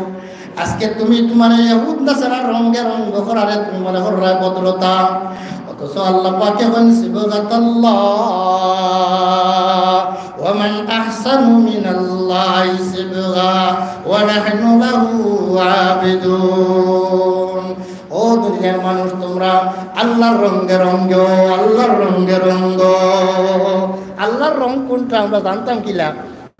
আজকে তুমি তুমার এহুদ নাসারার রঙে রঙ করারে তুমি মনে কররায় ভদ্রতা, অথচ আল্লাহ পাকে কইন সিবগাতাল্লাহ, ওয়া মান আহসানু মিনাল্লাহি সিবগা, ওয়া নাহনু লাহু আবিদুন। ও দুনিয়ার মানুষ, তুমরা আল্লাহর রঙে রঙো, আল্লাহর রঙে রঙো। আল্লাহর রং কোনটা আমরা জানতাম কিলা?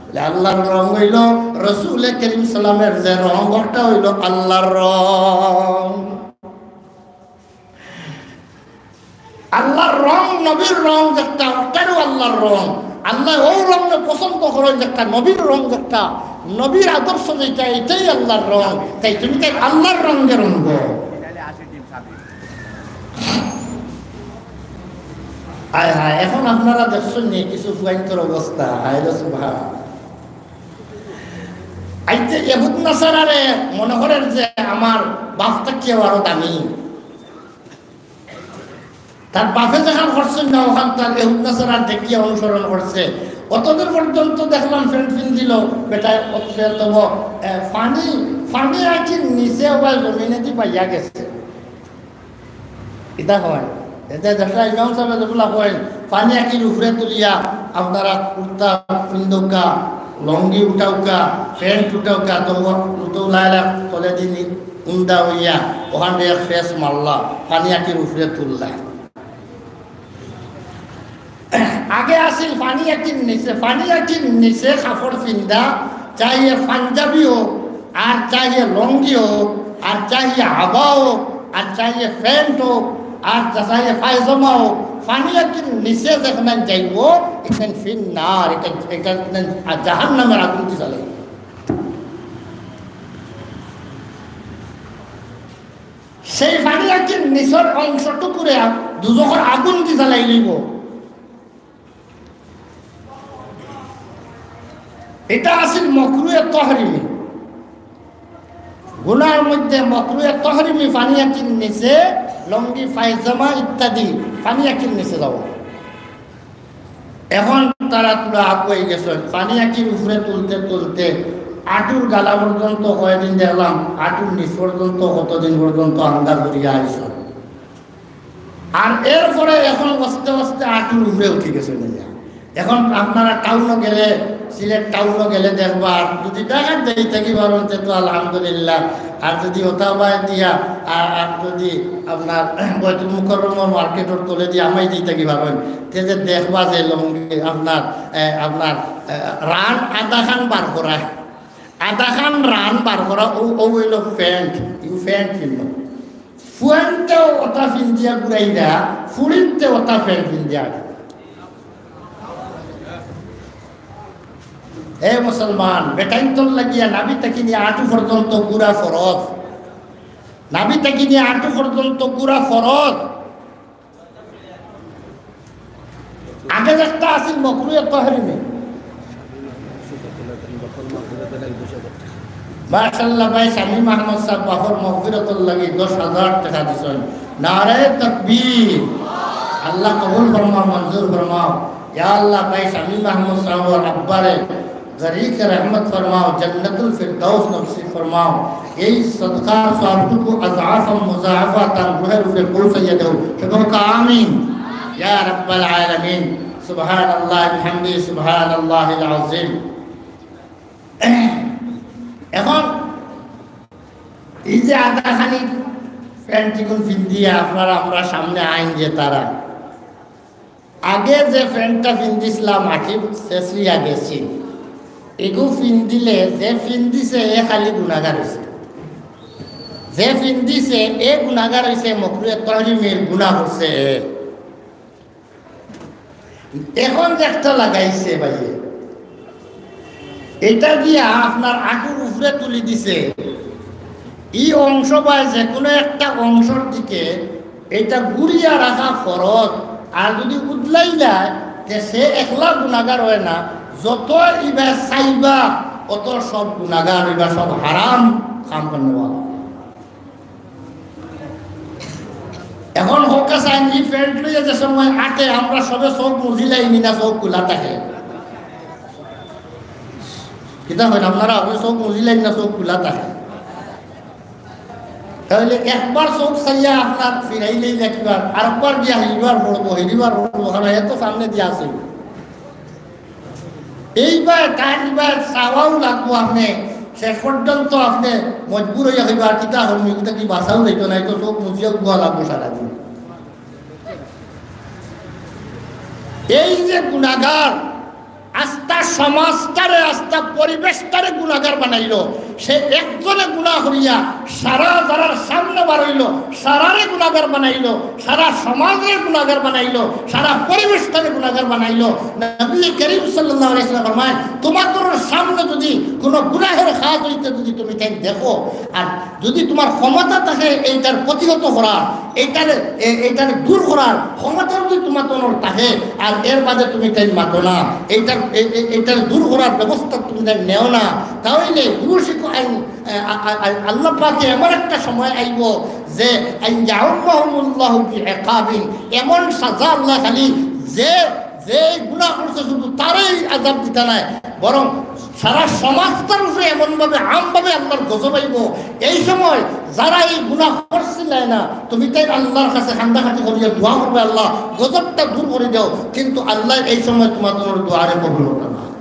বলে, আল্লাহর রং অইলো রসুলে করিম সাল্লামের যে রং, ওটা অইলো আল্লাহর রং। রং, নবীর রং যেটা, ওটারও আল্লাহর রং। আল্লায় অউ রং পছন্দ করইন যেটা, নবীর রং যেটা, নবীর আদর্শ যেটা, এটাই আল্লাহর রং। তাই তুমি তাই আল্লাহর রঙে রঙ। হায় হায়, এখন আপনারা দেখছইন নি কিছু ফুয়াইন্তর অবস্থা? হায় রে সুবহান। আইতে ইহুদ নাসারারে মনে করের যে আমার বাপ থাকিও আরো দামি। তার বাপে যেখান করছইন না, ওখান তার ইহুদ নাসারা দেখিয়া অনুসরণ করছে। অতদিন পর্যন্ত দেখলাম প্যান্ট পিন্দিল বেটায়, অত সে তবু, এ, পানি, পানি আঁকির নিচে আবার জমিনেদি পাইয়া গেছে। ইতা কয়, এতে যেটা ইমাম সাহেব যেগুলা কয়, পানি আঁকির উপরে তুলিয়া আপনারা কুর্তা পিন্দুকা, লঙ্গি উঠাউকা, প্যান্ট উঠাউকা, তো উঠো লাইলা তলে দিন উন্দা হইয়া ওখান এক ফেস মারলা, পানি আঁকির উপরে তুললা। আগে আছিল পানি আঁকির নিচে, পানি আঁকির নিচে কাপড় পিন্দা, চাইয়ে পাঞ্জাবি হোক, আর চাইয়ে লঙ্গি হোক, আর চাইয়ে আবা হোক, আর চাইয়ে প্যান্ট হোক, আর চাইয়ে পায়জামা হোক, পানি আঁকির নিচে যেখানে যাইব, এখানে ফিন্নার, এটা, এটা জাহান্নামের আগুন দি জ্বালাইব। সেই পানি আঁকির নিচর অংশটুকুরে দুজখর আগুন দি জ্বালাই লইব। এটা আছিল মকরুহে তহরিমি। গুনার মধ্যে মকরুহে তহরিমি পানি আঁকির নিচে লঙ্গি, পায়জামা ইত্যাদি পানি আঁকির নিচে যাওয়া। এখন তারা তুলা আগুয়াই গেছে, পানি আঁকির উপরে তুলতে তুলতে আটুর গালা পর্যন্ত কয়দিন দেখলাম, আটুর নিচ পর্যন্ত কতদিন পর্যন্ত আন্দাজ করিয়া আইছে। আর এরপরে এখন আস্তে আস্তে আটুর উপরে উঠি গেছে নিয়া। এখন আপনারা টাউনো গেলে, সিলেট টাউনো গেলে দেখবা, আর যদি ঢাকাত যাই থাকি পারইন, তে তো আলহামদুলিল্লাহ। আর যদি ওটা বায় দিয়া, আর, আর যদি আপনার বয়তুল মুকাররমর মার্কেটর তলে দিয়া আমাই যাই থাকি পারইন, তে যে দেখবা যে লঙ্গি আপনার, এ, আপনার, এ, রান আধাখান বার করা, আধাখান রান বার করা, ও, ও অইলো প্যান্ট, ইউ প্যান্ট কিনলো। ফুয়াইন্তে ওটা পিন্দিয়া ঘুরাইরা, ফুড়িন্তে ওটা প্যান্ট পিন্দিয়া আটে। এ মুসলমান, বেটাইন্তর লাগিয়া নাভি থাকি নিয়া আটু পর্যন্ত ঘুরা ফরজ। নাভি থাকি নিয়া আটু পর্যন্ত ঘুরা ফরজ। আগে একটা আছিল মকরুহে তহরিমি। মাশাআল্লাহ ভাই, শামীম আহমদ সাহেব বাফর মাগফিরাতর লাগি দশ হাজার টেকা দিছইন। নারায়ে তাকবীর। আল্লাহ কবুল ফরমাও, মঞ্জুর ফরমাও। ইয়া আল্লাহ ভাই, শামীম আহমদ সাহেবর আব্বারে গরিকে রহমত ফরমাও, জান্নাতুল ফিরদাউস নসিব ফরমাও। এই সদকার সওয়াবটুকু আযআফাম মুযাআফা তান রুহের উপরে পৌঁছাইয়া দেও। সবাই কও আমিন। ইয়া রাব্বাল আলামিন। সুবহানাল্লাহি বিহামদিহি, সুবহানাল্লাহিল আযীম। এখন এই যে আধাখানি প্যান্ট ইগুন পিন্দিয়া আপনারা আমরার সামনে আইন যে তারা, আগে যে প্যান্টটা পিন্দিছলা মাটি ছেঁচড়িয়া গেছে, ইগু পিন্দিলে যে পিন্দিছে এ খালি গুনাগার অইছে। যে পিন্দিছে এ গুনাগার অইছে, মকরুহে তহরিমির গুনা করছে এ। এখন যে একটা লাগাইছে ভাইয়ে, এটা দিয়া আপনার আটুর উপরে তুলি দিছে। ই অংশ বা যে কোনো একটা অংশর দিকে এটা ঘুরিয়া রাখা ফরজ। আর যদি উদলাই যায়, তে সে একলা গুনাগার অয় না, যত ইবা চাইবা, অত সব গুনাগার, ইবা সব হারাম কাম করনেওয়ালা। এখন হকা সাইন ই প্যান্ট লইয়া যে সময় আটে, আমরা সবে চোখ মুজিলাই নি না চোখ খুলা থাকে? কিতা হয় না আপনারা? আপনি চোখ মুজিলাই নি না চোখ খুলা থাকে? তাহলে একবার চোখ চাইয়া আপনার ফিরাইলেই না কিবার, আরেকবার গিয়া হিবার পড়বো, হিবার পড়বো, কারণ এত সামনে দিয়া আছে। এইবার তার ইবার চাওয়াও লাগবো আপনি, শেষ পর্যন্ত আপনি মজবুর হইয়া হইবা, আর কিতা হইব, এটা কি বাঁচাও যাইতো না, এটা চোখ মুজিয়া গুয়া লাগবো সারাদিন। এই যে গুনাগার, আস্তা সমাজটারে, আস্তা পরিবেশটারে গুনাগার বানাইলো, সে একজনে গুনা করিয়া সারা যারার সামনে বানাইলো, সারারে গুনাগার বানাইলো, সারা সমাজরে গুনাগার বানাইলো, সারা পরিবেশটারে গুনাগার বানাইলো। নবী করিম সাল্লাল্লাহু আলাইহি ওয়াসাল্লাম ফরমায়, তোমাদের সামনে যদি কোনো গুনাহের কাজ অইতে যদি তুমি তাইন দেখো, আর যদি তোমার ক্ষমতা থাকে এইটার প্রতিহত করার, এইটার, এ-, এইটার দূর করার ক্ষমতা যদি তোমার তনর থাকে, আর এর বাদে তুমি তাইন মাতো না, এইটার, এ-, এ-, এইটার দূর করার ব্যবস্থা তুমি তাইন নেও না, তাহলে ইউশিকু আন, এ, আ-, আ-, আ-, আল্লাহ পাকে এমন একটা সময় আইবো যে আন ইয়াউম্মাহুমুল্লাহু বিইকাবিন, এমন সাজা আল্লাহ খালি, যে, যে গুনাহ করছে শুধু তারেই আযাব দিতা নায়, বরং সারা সমাজটার উপরে এমনভাবে আমভাবে আল্লাহর গজব আইবো। এই সময় যারা এই গুনাহ করছিল না, তুমি তাইন আল্লাহর কাছে কান্দাকাটি করিয়া দোয়া করবে, "আল্লাহ, গজবটা দূর করি দাও।" কিন্তু আল্লাহ এই সময় তোমার দোয়ারে কবুল করতা না।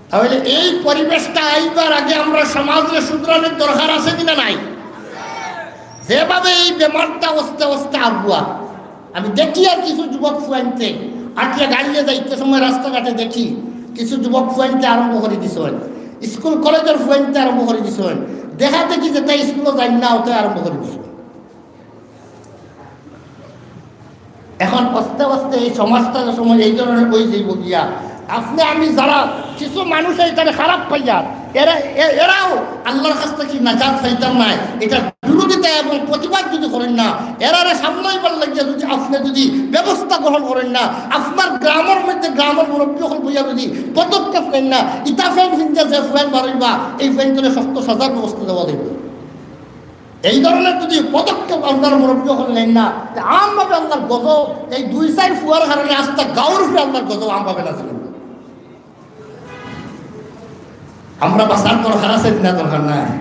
তাহলে এই পরিবেশটা আইবার আগে আমরা সমাজরে শুধরানির দরকার আছে কিনা নাই? যেভাবে এই বেমারটা আস্তে আস্তে আগুয়া, আমি দেখি আর কিছু যুবক ফুয়াইন্তে আটিয়া গাড়িয়ে যাইতে সময় রাস্তাঘাটে দেখি কিছু যুবক ফুয়াইন্তে আরম্ভ করি দিছইন, স্কুল কলেজর ফুয়াইন্তে আরম্ভ করি দিছইন, দেখা দেখি যেটা স্কুলো যাইন না, ওটাই আরম্ভ করি দিছইন। এখন আস্তে আস্তে এই সমাজটা যে সময় এই ধরনের অই যাইবো গিয়া, আপনে আমি যারা কিছু মানুষ এইটারে খারাপ পাইয়ার, এরা, এ-, এরাও আল্লাহর কাছ থাকি নাজাত পাইতাম নায়। এটা বিরোধিতা এবং প্রতিবাদ যদি করেন না, এরারে সামলাইবার লাগিয়া যদি আপনে যদি ব্যবস্থা গ্রহণ করেন না, আপনার গ্রামর মধ্যে গ্রামর মুরব্বী অকল বইয়া যদি পদক্ষেপ নেন না, ইতা ফ্যান ফিন্দা যে ফ্যান বাড়াইবা, এই ফ্যান করে শক্ত সাজার ব্যবস্থা দেওয়া যাইবে। এই ধরনের যদি পদক্ষেপ আপনার মুরব্বী অকল নেন না, তে আমভাবে আল্লাহর গজব, এই দুই চাইর ফুয়ার কারণে আস্তা গাঁওর উপরে আল্লাহর গজব আমভাবে নাজিল অইবো। আমরা বাঁচার দরকার আছে না, দরকার নাই?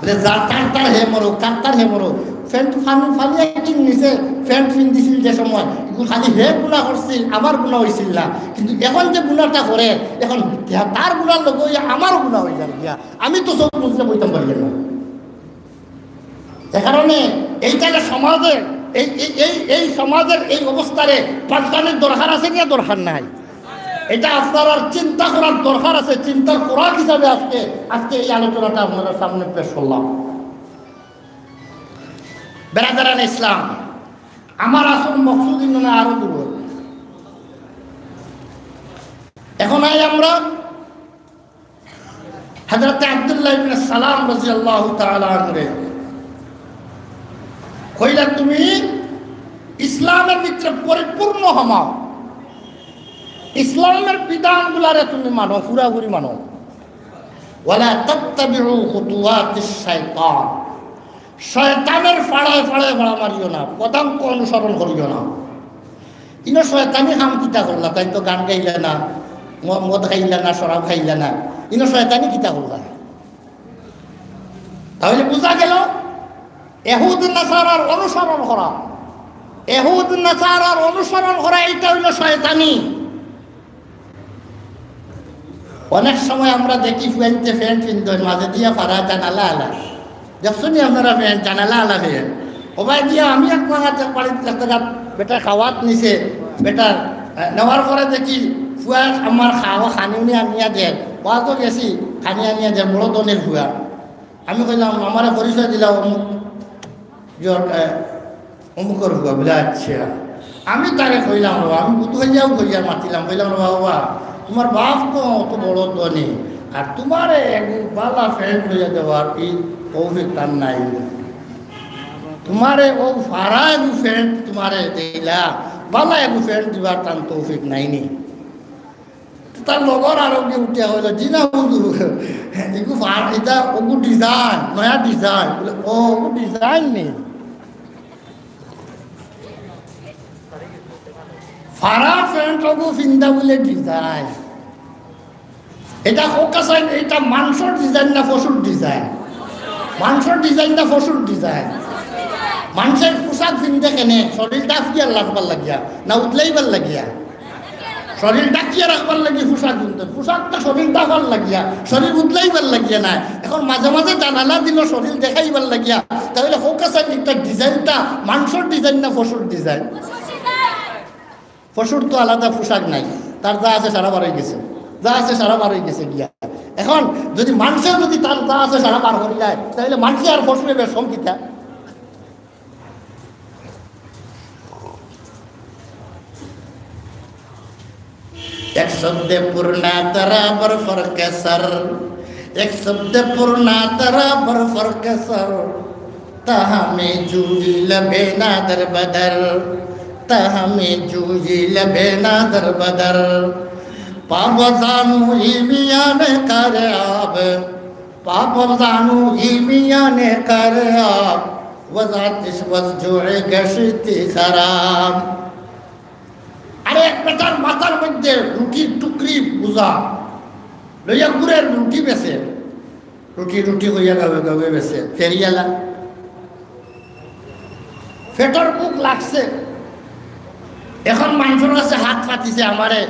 বলে, "যা, তার তার হে মরো, তার তার হে মরো।" ফ্যান্ট ফানি, ফানি একদিন নিচে ফ্যান্ট ফিন্দিছিল যে সময়, এগুলো খালি হে গুনাহ করছিল, আমার গুনাহ অইছিল না। কিন্তু এখন যে গুনাহটা করে, এখন তার গুনাহর লগে অইয়া আমারও গুনাহ অই যায় গিয়া। আমি তো সব বুঝতে বইতাম পারি না। এ কারণে এইটা যে সমাজের, এই, এই, এই, এই সমাজের এই অবস্থারে পাল্টানোর দরকার আছে কি দরকার নাই? এটা আপনার আর চিন্তা করার দরকার আছে, চিন্তার খোরাক হিসাবে আজকে, আজকে এই আলোচনাটা আপনাদের সামনে পেশ করলাম। বেরাদারান ইসলাম, আমার আসল মকসুদ ইনো না আরো দূর। এখন আই আমরা হযরতে আব্দুল্লাহ ইবনে সালাম রাদিয়াল্লাহু তাআলা আনহুরে কইলা, "তুমি ইসলামের ভিতরে পরিপূর্ণ হমাও, ইসলামের বিধানগুলারে তুমি মানো, পুরাপুরি মানো। ওয়ালা তাত্তাবিউ খুতুওয়াতিশ শাইতান।" শয়তানের ফাড়ায় ফাড়ায় ফাড়া মারিও না, পদাঙ্ক অনুসরণ করিও না। ইনো শয়তানি কাম কিতা করলা? তাইন তো গান গাইলা না, ম-, মদ খাইলা না, শরাব খাইলা না। ইনো শয়তানি কিতা করলা? তাহলে বুঝা গেল, এহুদ নাসারার অনুসরণ করা, এহুদ নাসারার অনুসরণ করা, এইটা অইলো শয়তানি। অনেক সময় আমরা দেখি ফুয়াইন্তে ফ্যান্ট ফিন্দইন, মাঝে দিয়া ফাড়া জানালা আলা। দেখছইন নি আপনারা ফ্যান্ট জানালা আলা ফ্যান্ট? ওবায় দিয়া আমি এক জাগাত এক বাড়িত এক জাগাত বেটার খাওয়াত নিছে, বেটার, আহ, নেওয়ার পরে দেখি ফুয়া আমার খাওয়া খানি উনি আনিয়া দের, ওয়াজও গেছি, খানি আনিয়া দের, বড় ধনির ফুয়া। আমি কইলাম, "আমারে পরিচয় দিলা অমুক, ইয়র, আহ, অমুকর ফুয়া।" বলে, "আচ্ছা।" আমি তারে কইলাম, "বাবা," আমি বুধ হইয়াও কইয়া মাতিলাম, কইলাম, "বাবা, বাবা, তোমার বাপ তো অত বড় ধনী, আর তোমারে এগু বালা ফ্যান্ট লইয়া দেওয়ার এই তৌফিক তার নাই। তোমারে ও ফাড়া এগু ফ্যান্ট তোমারে দিলা, বালা এগু ফ্যান্ট দিবার তার তৌফিক নাইনি।" তার লগর আরোগি উঠিয়া কইলো, "জি না হুজুর, এগু ফার-, এটা ওগু ডিজাইন, নয়া ডিজাইন।" বলে, "ও, ওগু ডিজাইন নি?" ফাড়া ফ্যান্ট ওগু ফিন্দা বলে ডিজাইন। এটা হোক আছে, এটা মানষর ডিজাইন না পশুর ডিজাইন? মানষর ডিজাইন না পশুর ডিজাইন? মানষে পোশাক ফিন্দে কেনে? শরীর ডাকিয়া রাখবার লাগিয়া না উতলাইবার লাগিয়া? শরীর ডাকিয়া রাখবার লাগি পোশাক ফিন্দে, পোশাক তো শরীর ডাকার লাগিয়া, শরীর উতলাইবার লাগিয়া নায়। এখন মাঝে মাঝে জানালা দিল শরীর দেখাইবার লাগিয়া, তাহলে হোক আছে একটা ডিজাইনটা মানষর ডিজাইন না পশুর ডিজাইন? পশুর তো আলাদা পোশাক নাই, তার যা আছে সারা বার অই গেছে, যা আছে সারা বার অই গেছে গিয়া। এখন যদি মানষে যদি তার যা আছে সারা বার করি যায়, তাহলে মানষে আর পশুয়ে বেশকম কিতা? ایک شبِ پُرنہ ترا بر فرقِ سر، ایک شبِ پُرنہ ترا بر فرقِ سر، تا ہمے جویی لبِ نادر بدر، تا ہمے جویی لبِ نادر بدر۔ پا بزانویی میان قارِ آب، پا بزانویی میان قارِ آب، وز آتش وز جوع گشتی خراب۔ আরে এক বেটার মাথার মধ্যে রুটির টুকরি বুঝা লইয়া ঘুরের, রুটি বেচে, রুটি রুটি কইয়া গাঁওয়ে গাঁওয়ে বেচে, ফেরিআলা। পেটর ভুক লাগছে, এখন মানষর কাছে হাত পাতিছে, "আমারে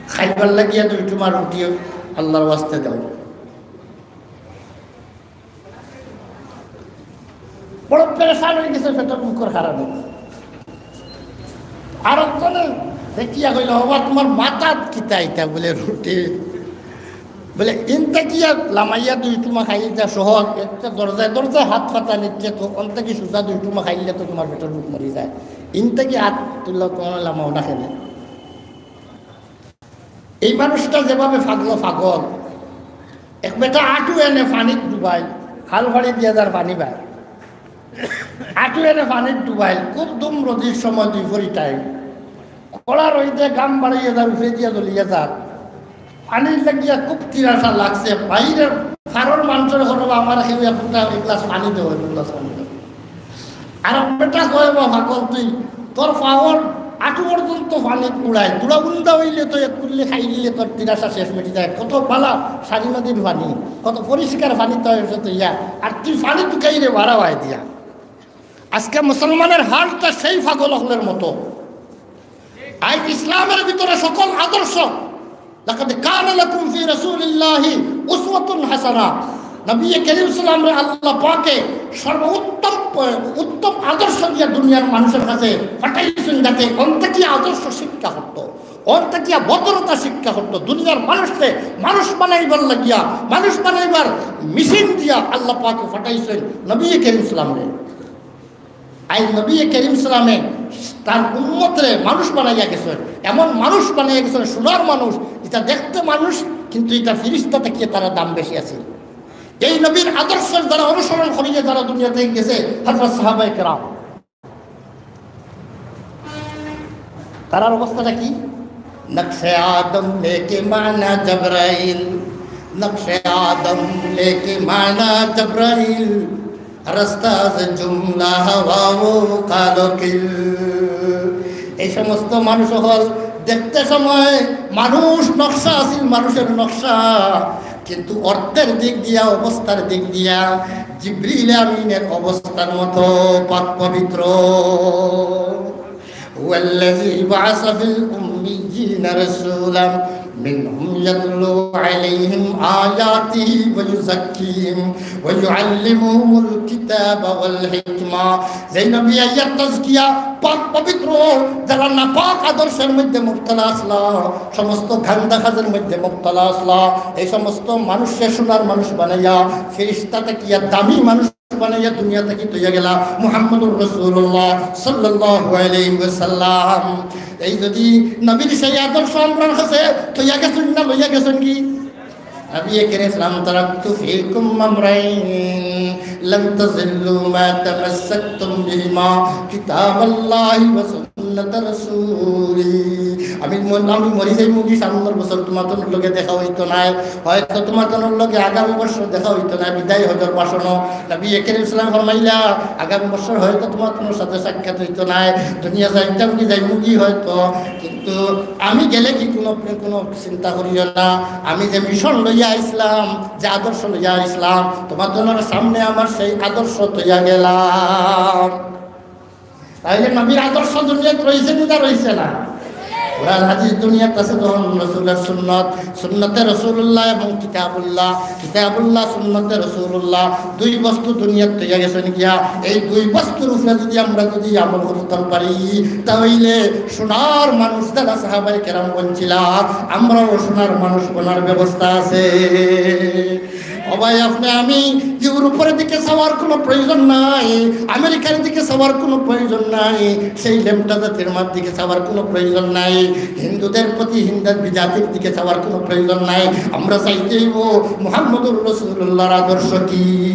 খাইবার লাগিয়া দুই টুমা রুটি আল্লাহর ওয়াস্তে দাও।" বড় পেরেশান অই গেছে পেটর ভুকর কারণে। আরকজনে দেখিয়া কইল, "ওবা, তুমার মাথাত কিতা ইতা?" বুলে, "রুটি।" বুলে, "ইন থাকিয়া লামাইয়া দুই টুমা খাই ইতা সহজ, এতে দরজায় দরজায় হাত পাতা নিচ্ছে তো, অন থাকি সুজা দুই টুমা খাইলে তো তুমার পেটর ভুক মরি যায়। ইন থাকি হাত তুললে তুমার লামাও না খেলে।" এই মানুষটা যেভাবে পাগল, পাগল, এক বেটা আটু এনে পানিত ডুবাইল, খাল ফাড়ি দিয়া যার পানি বায়, আটু এনে পানিত ডুবাইল, খুব দুম রোদির সময়, দুই ফরি টাইম, কড়া রইদে গাম বাড়াইয়া যার, উপরে দিয়া জ্বলিয়া যার, পানির লাগিয়া খুব তিরাসা লাগছে, বাইরের ফারর মানষর ঘরো আমার কেউ একটা এক গ্লাস পানি দেও, এক গ্লাস পানি দেও। আর বেটা কয়, "বা পাগল তুই, তোর পাওর আটু পর্যন্ত পানিত বুড়াইল, তুরা উন্দা অইলে তো এক কুল্লি খাইলে তোর তিরাসা শেষ মিটি যায়, কত বালা সারি নদীর পানি, কত পরিষ্কার পানি তো অইছে তো ইয়া, আর তুই পানি তুকাইরে বাড়াওয়াই দিয়া।" আজকে মুসলমানের হালটা সেই পাগল অকলর মতো। আইজ ইসলামের ভিতরে সকল আদর্শ, লাকাদ কানা লাকুম ফি রাসূলিল্লাহি উসওয়াতুন হাসানাহ। নবী করিম সাল্লাল্লাহু আলাইহি ওয়াসাল্লামরে আল্লাহ পাকে সর্বোত্তম, উত্তম আদর্শ দিয়া দুনিয়ার মানুষের কাছে পাঠাইছইন, যাতে অন থাকিয়া আদর্শ শিক্ষা করতো, অন থাকিয়া ভদ্রতা শিক্ষা করতো, দুনিয়ার মানুষরে মানুষ বানাইবার লাগিয়া, মানুষ বানাইবার মেশিন দিয়া আল্লাহ পাকে পাঠাইছইন নবী করিম সাল্লাল্লাহু আলাইহি ওয়াসাল্লামরে। আইজ নবী করিম সাল্লাল্লাহু আলাইহি ওয়াসাল্লামে তার উম্মতরে মানুষ বানাইয়া গেছইন, এমন মানুষ বানাইয়া গেছইন, সোনার মানুষ, ইটা দেখতে মানুষ, কিন্তু ইটা ফিরিস্তা থাকিয়া তারা দাম বেশি আছিল। এই নবীর আদর্শ যারা অনুসরণ করিয়া যারা দুনিয়া থাকি গেছে, হযরত সাহাবায়ে কেরাম, তারার অবস্থাটা কি? نقشِ آدم لے کے مانا جبرائیل، نقشِ آدم لے کے مانا جبرائیل، رستہ ز جملہ ہوا و قال و قیل۔ এই সমস্ত মানুষ অকল দেখতে সময় মানুষ নকশা আছিল, মানুষের নকশা, কিন্তু অর্থের দিক দিয়া, অবস্থার দিক দিয়া জিবরিল আমিনের অবস্থার মতো পাক পবিত্র। هو الذي بعث في الأميين رسولا منهم يتلو عليهم آياته ويزكيهم ويعلمهم الكتاب والحكمة। যেই নবী আইয়া তাজকিয়া, পাক পবিত্র, যারা নাপাক আদর্শের মধ্যে মুবতলা আসলা, সমস্ত গান্দা কাজের মধ্যে মুবতলা আসলা, এই সমস্ত মানুষরে সোনার মানুষ বানাইয়া, ফিরিস্তা থাকিয়া দামি মানুষ বানাইয়া দুনিয়া থাকি থইয়া গেলা মুহাম্মদুর রাসূলুল্লাহ সাল্লাল্লাহু আলাইহি ওয়াসাল্লাম। এই যদি নবীর সেই আদর্শ আমরার কাছে থইয়া গেছইন না, লইয়া গেছইন কি? নবী করিম সাল্লাম, تركت فيكم أمرين لن تضلوا ما تمسكتم بهما كتاب الله وسنة رسوله। আমি মন-, আমি মরি যাইমুগি, সামনের বছর তোমাদের লগে দেখা অইতো নায়, হয়তো তোমাদের লগে আগামী বছর দেখা অইতো নায়, বিদায় হজর ভাষণ। নবী করিম সাল্লাম ফরমাইলা, আগামী বছর হয়তো তোমাদের সাথে সাক্ষাৎ অইতো নায়, দুনিয়া যাইতামগি, যাইমুগি হয়তো, কিন্তু আমি গেলে কি কোনো, কোনো চিন্তা করিও না, আমি যে মিশন লইয়া আইছলাম, যে আদর্শ লইয়া আইছলাম, তোমাদের সামনে আমার সেই আদর্শ থইয়া গেলাম। তাইলে নবীর আদর্শ দুনিয়াত রইছে নি না রইছে না? কোরআন হাদিস দুনিয়াত আছে যখন রসুলের সুন্নত, সুন্নতে রসুলুল্লাহ এবং কিতাবুল্লাহ, কিতাবুল্লাহ, সুন্নতে রসুলুল্লাহ, দুই বস্তু দুনিয়াত থইয়া গেছেন গিয়া। এই দুই বস্তুর উপরে যদি আমরা যদি আমল করতাম পারি, তাহলে সোনার মানুষ যারা সাহাবায়ে কেরাম বনছিলা, আমরাও সোনার মানুষ বনার ব্যবস্থা আছে। ও ভাই, আপনি আমি ইউরোপের দিকে চাওয়ার কোনো প্রয়োজন নাই, আমেরিকার দিকে চাওয়ার কোনো প্রয়োজন নাই, সেই লেমটা জাতির মার দিকে চাওয়ার কোনো প্রয়োজন নাই, হিন্দুদের প্রতি হিন্দু বিজাতির দিকে চাওয়ার কোনো প্রয়োজন নাই। আমরা চাইতে হইব মুহাম্মদুর রাসূলুল্লাহর আদর্শ কি।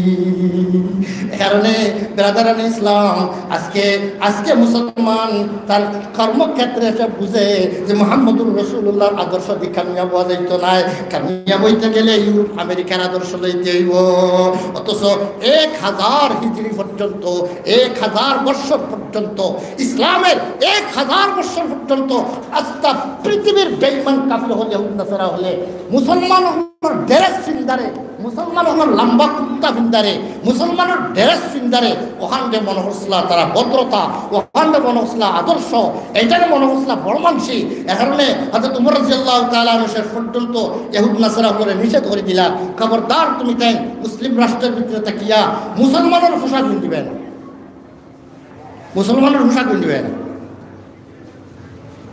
এ কারণে বেরাদারানে ইসলাম, আজকে, আজকে মুসলমান তার কর্মক্ষেত্রে এসে বুঝে যে মুহাম্মদুর রাসূলুল্লাহর আদর্শ দিয়ে কামিয়াব হওয়া যাইতো নায়। কামিয়াব হইতে গেলে ইউরোপ আমেরিকার আদর্শ লইতে হইব। অথচ এক হাজার হিজরি পর্যন্ত, এক হাজার বৎসর পর্যন্ত, ইসলামের এক হাজার বৎসর পর্যন্ত আস্তা পৃথিবীর বেঈমান কাফির হলে, হুদ নাসারা হলে, মুসলমান হকলর ড্রেস ফিন্দারে, মুসলমান হকলর লম্বা কুর্তা ফিন্দারে, মুসলমানর ড্রেস ফিন্দারে, ওখানরে মনে করছিলা তারা ভদ্রতা, ওখানরে মনে করছিলা আদর্শ, এটারে মনে করছিলা বড় মানসি। এ কারণে হযরত উমর রাদিয়াল্লাহু তাআলা আনহু শেষ পর্যন্ত ইহুদ নাসারা হকলরে নিষেধ করি দিলা, "খবরদার তুমি তাই মুসলিম রাষ্ট্রের ভিতরে থাকিয়া মুসলমানর পোশাক পিন্দিবায় না।" মুসলমানর পোশাক পিন্দিবায় না।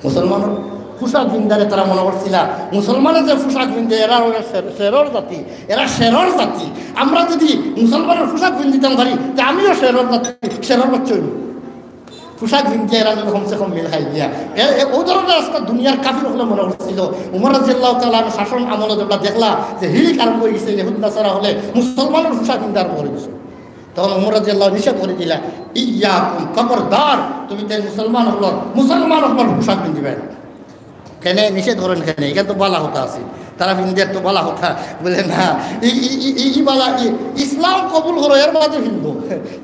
মুসলমানর পোশাক পিন্দারে তারা মনে করছিলা, মুসলমানে যে পোশাক পিন্দে, এরা হইল শের-, শেরর জাতি, এরা শেরর জাতি। আমরা যদি মুসলমানর পোশাক পিন্দিতাম পারি, তে আমিও শেরর জাতি, শেরর বাচ্চা হইব। পোশাক পিন্দিয়া এরা যদি কমসে কম মিল খাই গিয়া। এ, এ, ও ধরনের আস্তা দুনিয়ার কাফির হকলে মনে করছিল। উমর রাদিয়াল্লাহু তাআলা আনহু শাসন আমলে যেগুলা দেখলা যে হিরিক আরম্ভ হয়ে গেছে, ইহুদ নাসারা হকলে মুসলমানর পোশাক পিন্দা আরম্ভ করে দিছে। তখন উমর রাদিয়াল্লাহু নিষেধ করি দিলা, "ইয়াকুম, খবরদার, তুমি তাই মুসলমান হকলর, মুসলমান হকলর পোশাক পিন্দিবায় না।" কেনে নিষেধ করেন কেনে? এখানে তো বালা কথা আছে, তারা পিন্দের তো বালা কথা। বলে, "না, ই, ই, ই, ই, ই বালা, ই, ইসলাম কবুল করো, এর বাদে পিন্দো।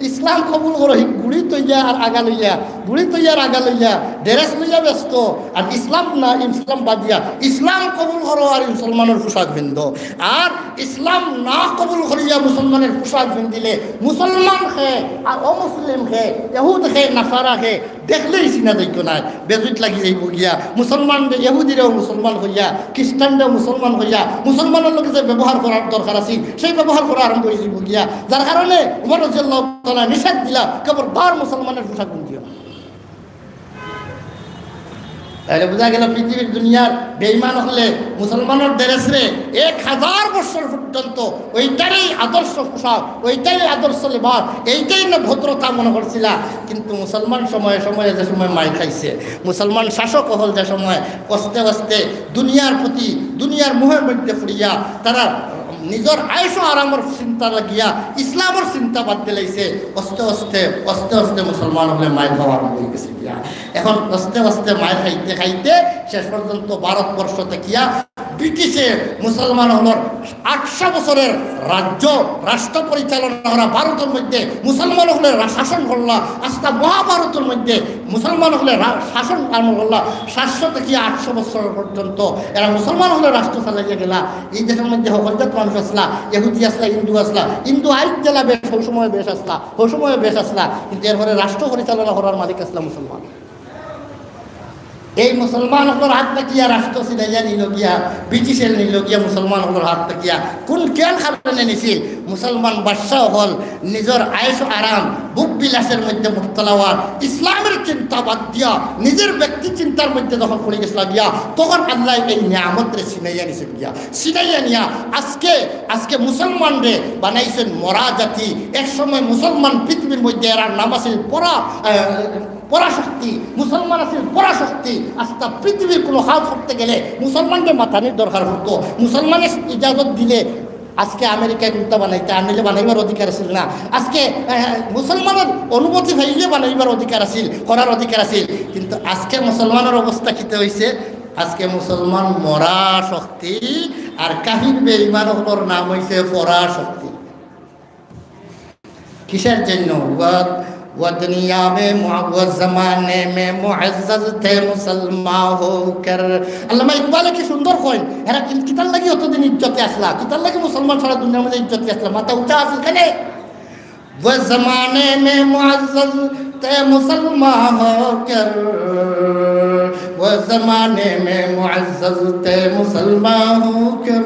ইসলাম কবুল করো, হি গুড়ি তৈয়া আর আগা লইয়া, গুড়ি তৈয়া আর আগা লইয়া, ড্রেস লইয়া ব্যস্ত, আর ইসলাম না, ইসলাম বাদ দিয়া, ইসলাম কবুল করো আর মুসলমানর পোশাক পিন্দো।" আর ইসলাম না কবুল করিয়া মুসলমানর পোশাক পিন্দিলে মুসলমান কে আর অমুসলিম কে, ইহুদ কে, নাসারা কে দেখলেই চিনা যাইতো না, বেজুইত লাগি যাইব গিয়া। মুসলমান ইহুদিরেও মুসলমান হইয়া, খ্রিস্টানরেও মুসলমান হইয়া, মুসলমানর লগে যে ব্যবহার করার দরকার আছে, সেই ব্যবহার করা আরম্ভ হয়ে যাইব গিয়া। যার কারণে উমর রাদিয়াল্লাহু তাআলা নিষেধ দিলা, "খবরদার মুসলমানর পোশাক পিন্দিও না।" তাহলে বুঝা গেল, পৃথিবীর দুনিয়ার বেঈমান হকলে মুসলমানর ড্রেসরে এক হাজার বছর পর্যন্ত ওইটারই আদর্শ পোশাক, ওইটারই আদর্শ লেবাস, এইটাই না ভদ্রতা মনে করছিলা। কিন্তু মুসলমান সময়ে সময়ে যে সময় মাইর খাইছে, মুসলমান শাসক হকল যে সময় আস্তে আস্তে দুনিয়ার প্রতি, দুনিয়ার মোহের মধ্যে পড়িয়া তারা নিজর আয়েশ ও আরামর চিন্তা লাগিয়া ইসলামর চিন্তা বাদ দিলাইছে। আস্তে আস্তে, আস্তে আস্তে মুসলমান হকলে মাইর খাওয়া আরম্ভ হয়ে গেছে গিয়া। এখন আস্তে আস্তে মাইর খাইতে খাইতে শেষ পর্যন্ত ভারতবর্ষ থাকিয়া ব্রিটিশে মুসলমান হকলর আটশো বছরের রাজ্য, রাষ্ট্র পরিচালনা করা ভারতর মধ্যে মুসলমান হকলে রা-, শাসন করলা। আস্তা মহাভারতর মধ্যে মুসলমান হকলে রা-, শাসন আরম্ভ করলা। সাতশো থাকিয়া আটশো বছর পর্যন্ত এরা মুসলমান হকলে রাষ্ট্র চালাইয়া গেলা। এই দেশের মধ্যে হকল জাত মানুষ আসলা, ইহুদি আসলা, হিন্দু আসলা, হিন্দু আইজ জেলা বেশ, হৌ সময় বেশ আসলা, হৌ সময় বেশ আসলা, কিন্তু এরপরে রাষ্ট্র পরিচালনা করার মালিক আসলা মুসলমান। এই মুসলমান হকলর হাত থাকিয়া রাষ্ট্র ছিনাইয়া নিল গিয়া, ব্রিটিশে নিল গিয়া মুসলমান হকলর হাত থাকিয়া। কোন কেন কারণে নিছিল? মুসলমান বাদশাহ হকল নিজর আয়েশ আরাম, ভোগ বিলাসের মধ্যে মুবতলা হওয়ার, ইসলামের চিন্তা বাদ দিয়া নিজের ব্যক্তি চিন্তার মধ্যে যখন পড়ে গেছিলা গিয়া, তখন আল্লাহ এই নিয়ামতরে ছিনাইয়া নিছে গিয়া। ছিনাইয়া নিয়া আজকে, আজকে মুসলমানরে বানাইছেন মরা জাতি। এক সময় মুসলমান পৃথিবীর মধ্যে এরার নাম আছিল পরা-, আহ, পরাশক্তি। মুসলমান আছিল পরাশক্তি। আস্তা পৃথিবীর কোনো কাজ করতে গেলে মুসলমানরে মাতানির দরকার পড়তো। মুসলমানে ইজাজত দিলে আজকে আমেরিকায় কুন্তা বানাইতা, আনলে বানাইবার অধিকার আছিল না। আজকে, আহ, মুসলমানর অনুমতি পাইলে বানাইবার অধিকার আছিল, করার অধিকার আছিল। কিন্তু আজকে মুসলমানর অবস্থা কিতা হইছে? আজকে মুসলমান মরা শক্তি, আর কাফির বেঈমান হকলর নাম হইছে পরাশক্তি। কিসের জন্য? "वो, वो दुनिया में मु-, वो जमाने में मुअज़्ज़ज़ थे मुसलमान होकर।" আল্লামা ইকবালে কি সুন্দর কইন, এরা কি-, কিতার লাগি অতদিন ইজ্জতে আসলা, কিতার লাগি মুসলমান সারা দুনিয়ার মধ্যে ইজ্জতে আসলা, মাথা উঁচা আছিল কেনে? "वो जमाने में मुअज़्ज़ज़ تھے مسلمان ہو کر، وہ زمانے میں معزز تھے مسلمان ہو کر،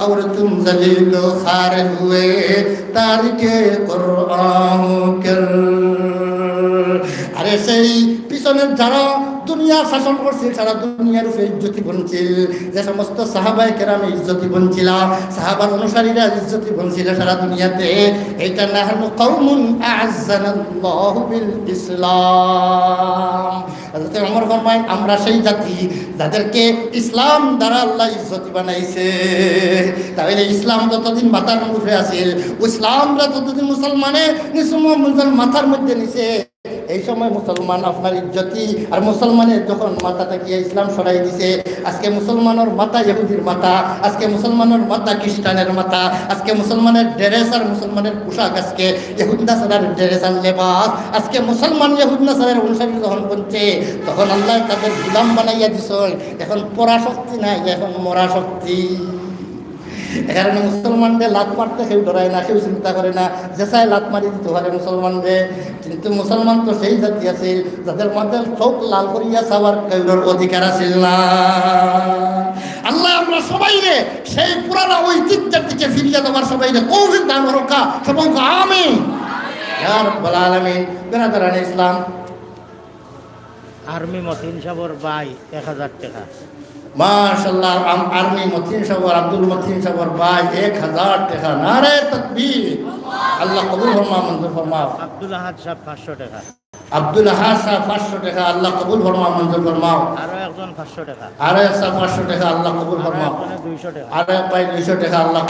اور تم ذلیل و خوار ہوئے تارک قرآن ہو کر۔ আরে সেই পিছনের যারা দুনিয়া শাসন করছিল, সারা দুনিয়ার উপরে ইজ্জতি বনছিল, যে সমস্ত সাহাবায়ে কেরাম ইজ্জতি বনছিলা, সাহাবার অনুসারীরা ইজ্জতি বনছিল সারা দুনিয়াতে, এটা নাহনু কওমুন আ'আজ্জানাল্লাহু বিল ইসলাম। হযরত ওমর ফরমায়, আমরা সেই জাতি যাদেরকে ইসলাম দ্বারা আল্লাহ ইজ্জতি বানাইছে। তাহলে ইসলাম যতদিন মাথার উপরে আছিল, ইসলাম যতদিন মুসলমানে নিসুম মুসলমান মাথার মধ্যে নিছে, এই সময় মুসলমান আপনার ইজ্জতি, আর মুসলমানের যখন মাথা থাকিয়া ইসলাম সরাই দিছে, আজকে মুসলমানের মাথা ইহুদির মাথা, আজকে মুসলমানের মাথা খ্রিস্টানের মাথা, আজকে মুসলমানের ড্রেস আর মুসলমানের পোশাক, আজকে ইহুদ নাসারার ড্রেস আর লেবাস, আজকে মুসলমান ইহুদ নাসারার অনুসারী যখন বনছে, তখন আল্লাহ তাদের গুলাম বানাইয়া দিছে। এখন পরা শক্তি নাই, এখন মরা শক্তি। এ কারণে মুসলমানরে লাত মারতে কেউ ডরায় না, কেউ চিন্তা করে না, যে চায় লাত মারি দিতে পারে মুসলমানরে। কিন্তু মুসলমান তো সেই জাতি আছে, যাদের মাথার চোখ লাল করিয়া চাওয়ার কেউর অধিকার আছিল না। আল্লাহ আমরা সবাইরে সেই পুরানা ঐতিহ্যের দিকে ফিরিয়া যাওয়ার সবাইরে তৌফিক দান করুক্কা, সবাইকে আমিন। ইয়া রাব্বাল আলামিন। বেরাদারানে ইসলাম, আর্মি মতিন সাবর ভাই এক হাজার টাকা। মাশাআল্লাহ, আম-, আর্মি মতিন সাবর, আব্দুল মতিন সাবর ভাই এক হাজার টাকা। নারায়ে তাকবীর। আল্লাহ কবুল ফরমাও, মঞ্জুর ফরমাও। আব্দুল আহাদ সাব পাঁচশো টাকা। আব্দুল আহাদ সাব পাঁচশো টাকা। আল্লাহ কবুল ফরমাও, মঞ্জুর ফরমাও। আরো একজন পাঁচশো টাকা। আরো এক সাব পাঁচশো টাকা। আল্লাহ কবুল আরো ফরমাও। একজনে দুইশো টাকা। আরো এক ভাই দুইশো টাকা। আল্লাহ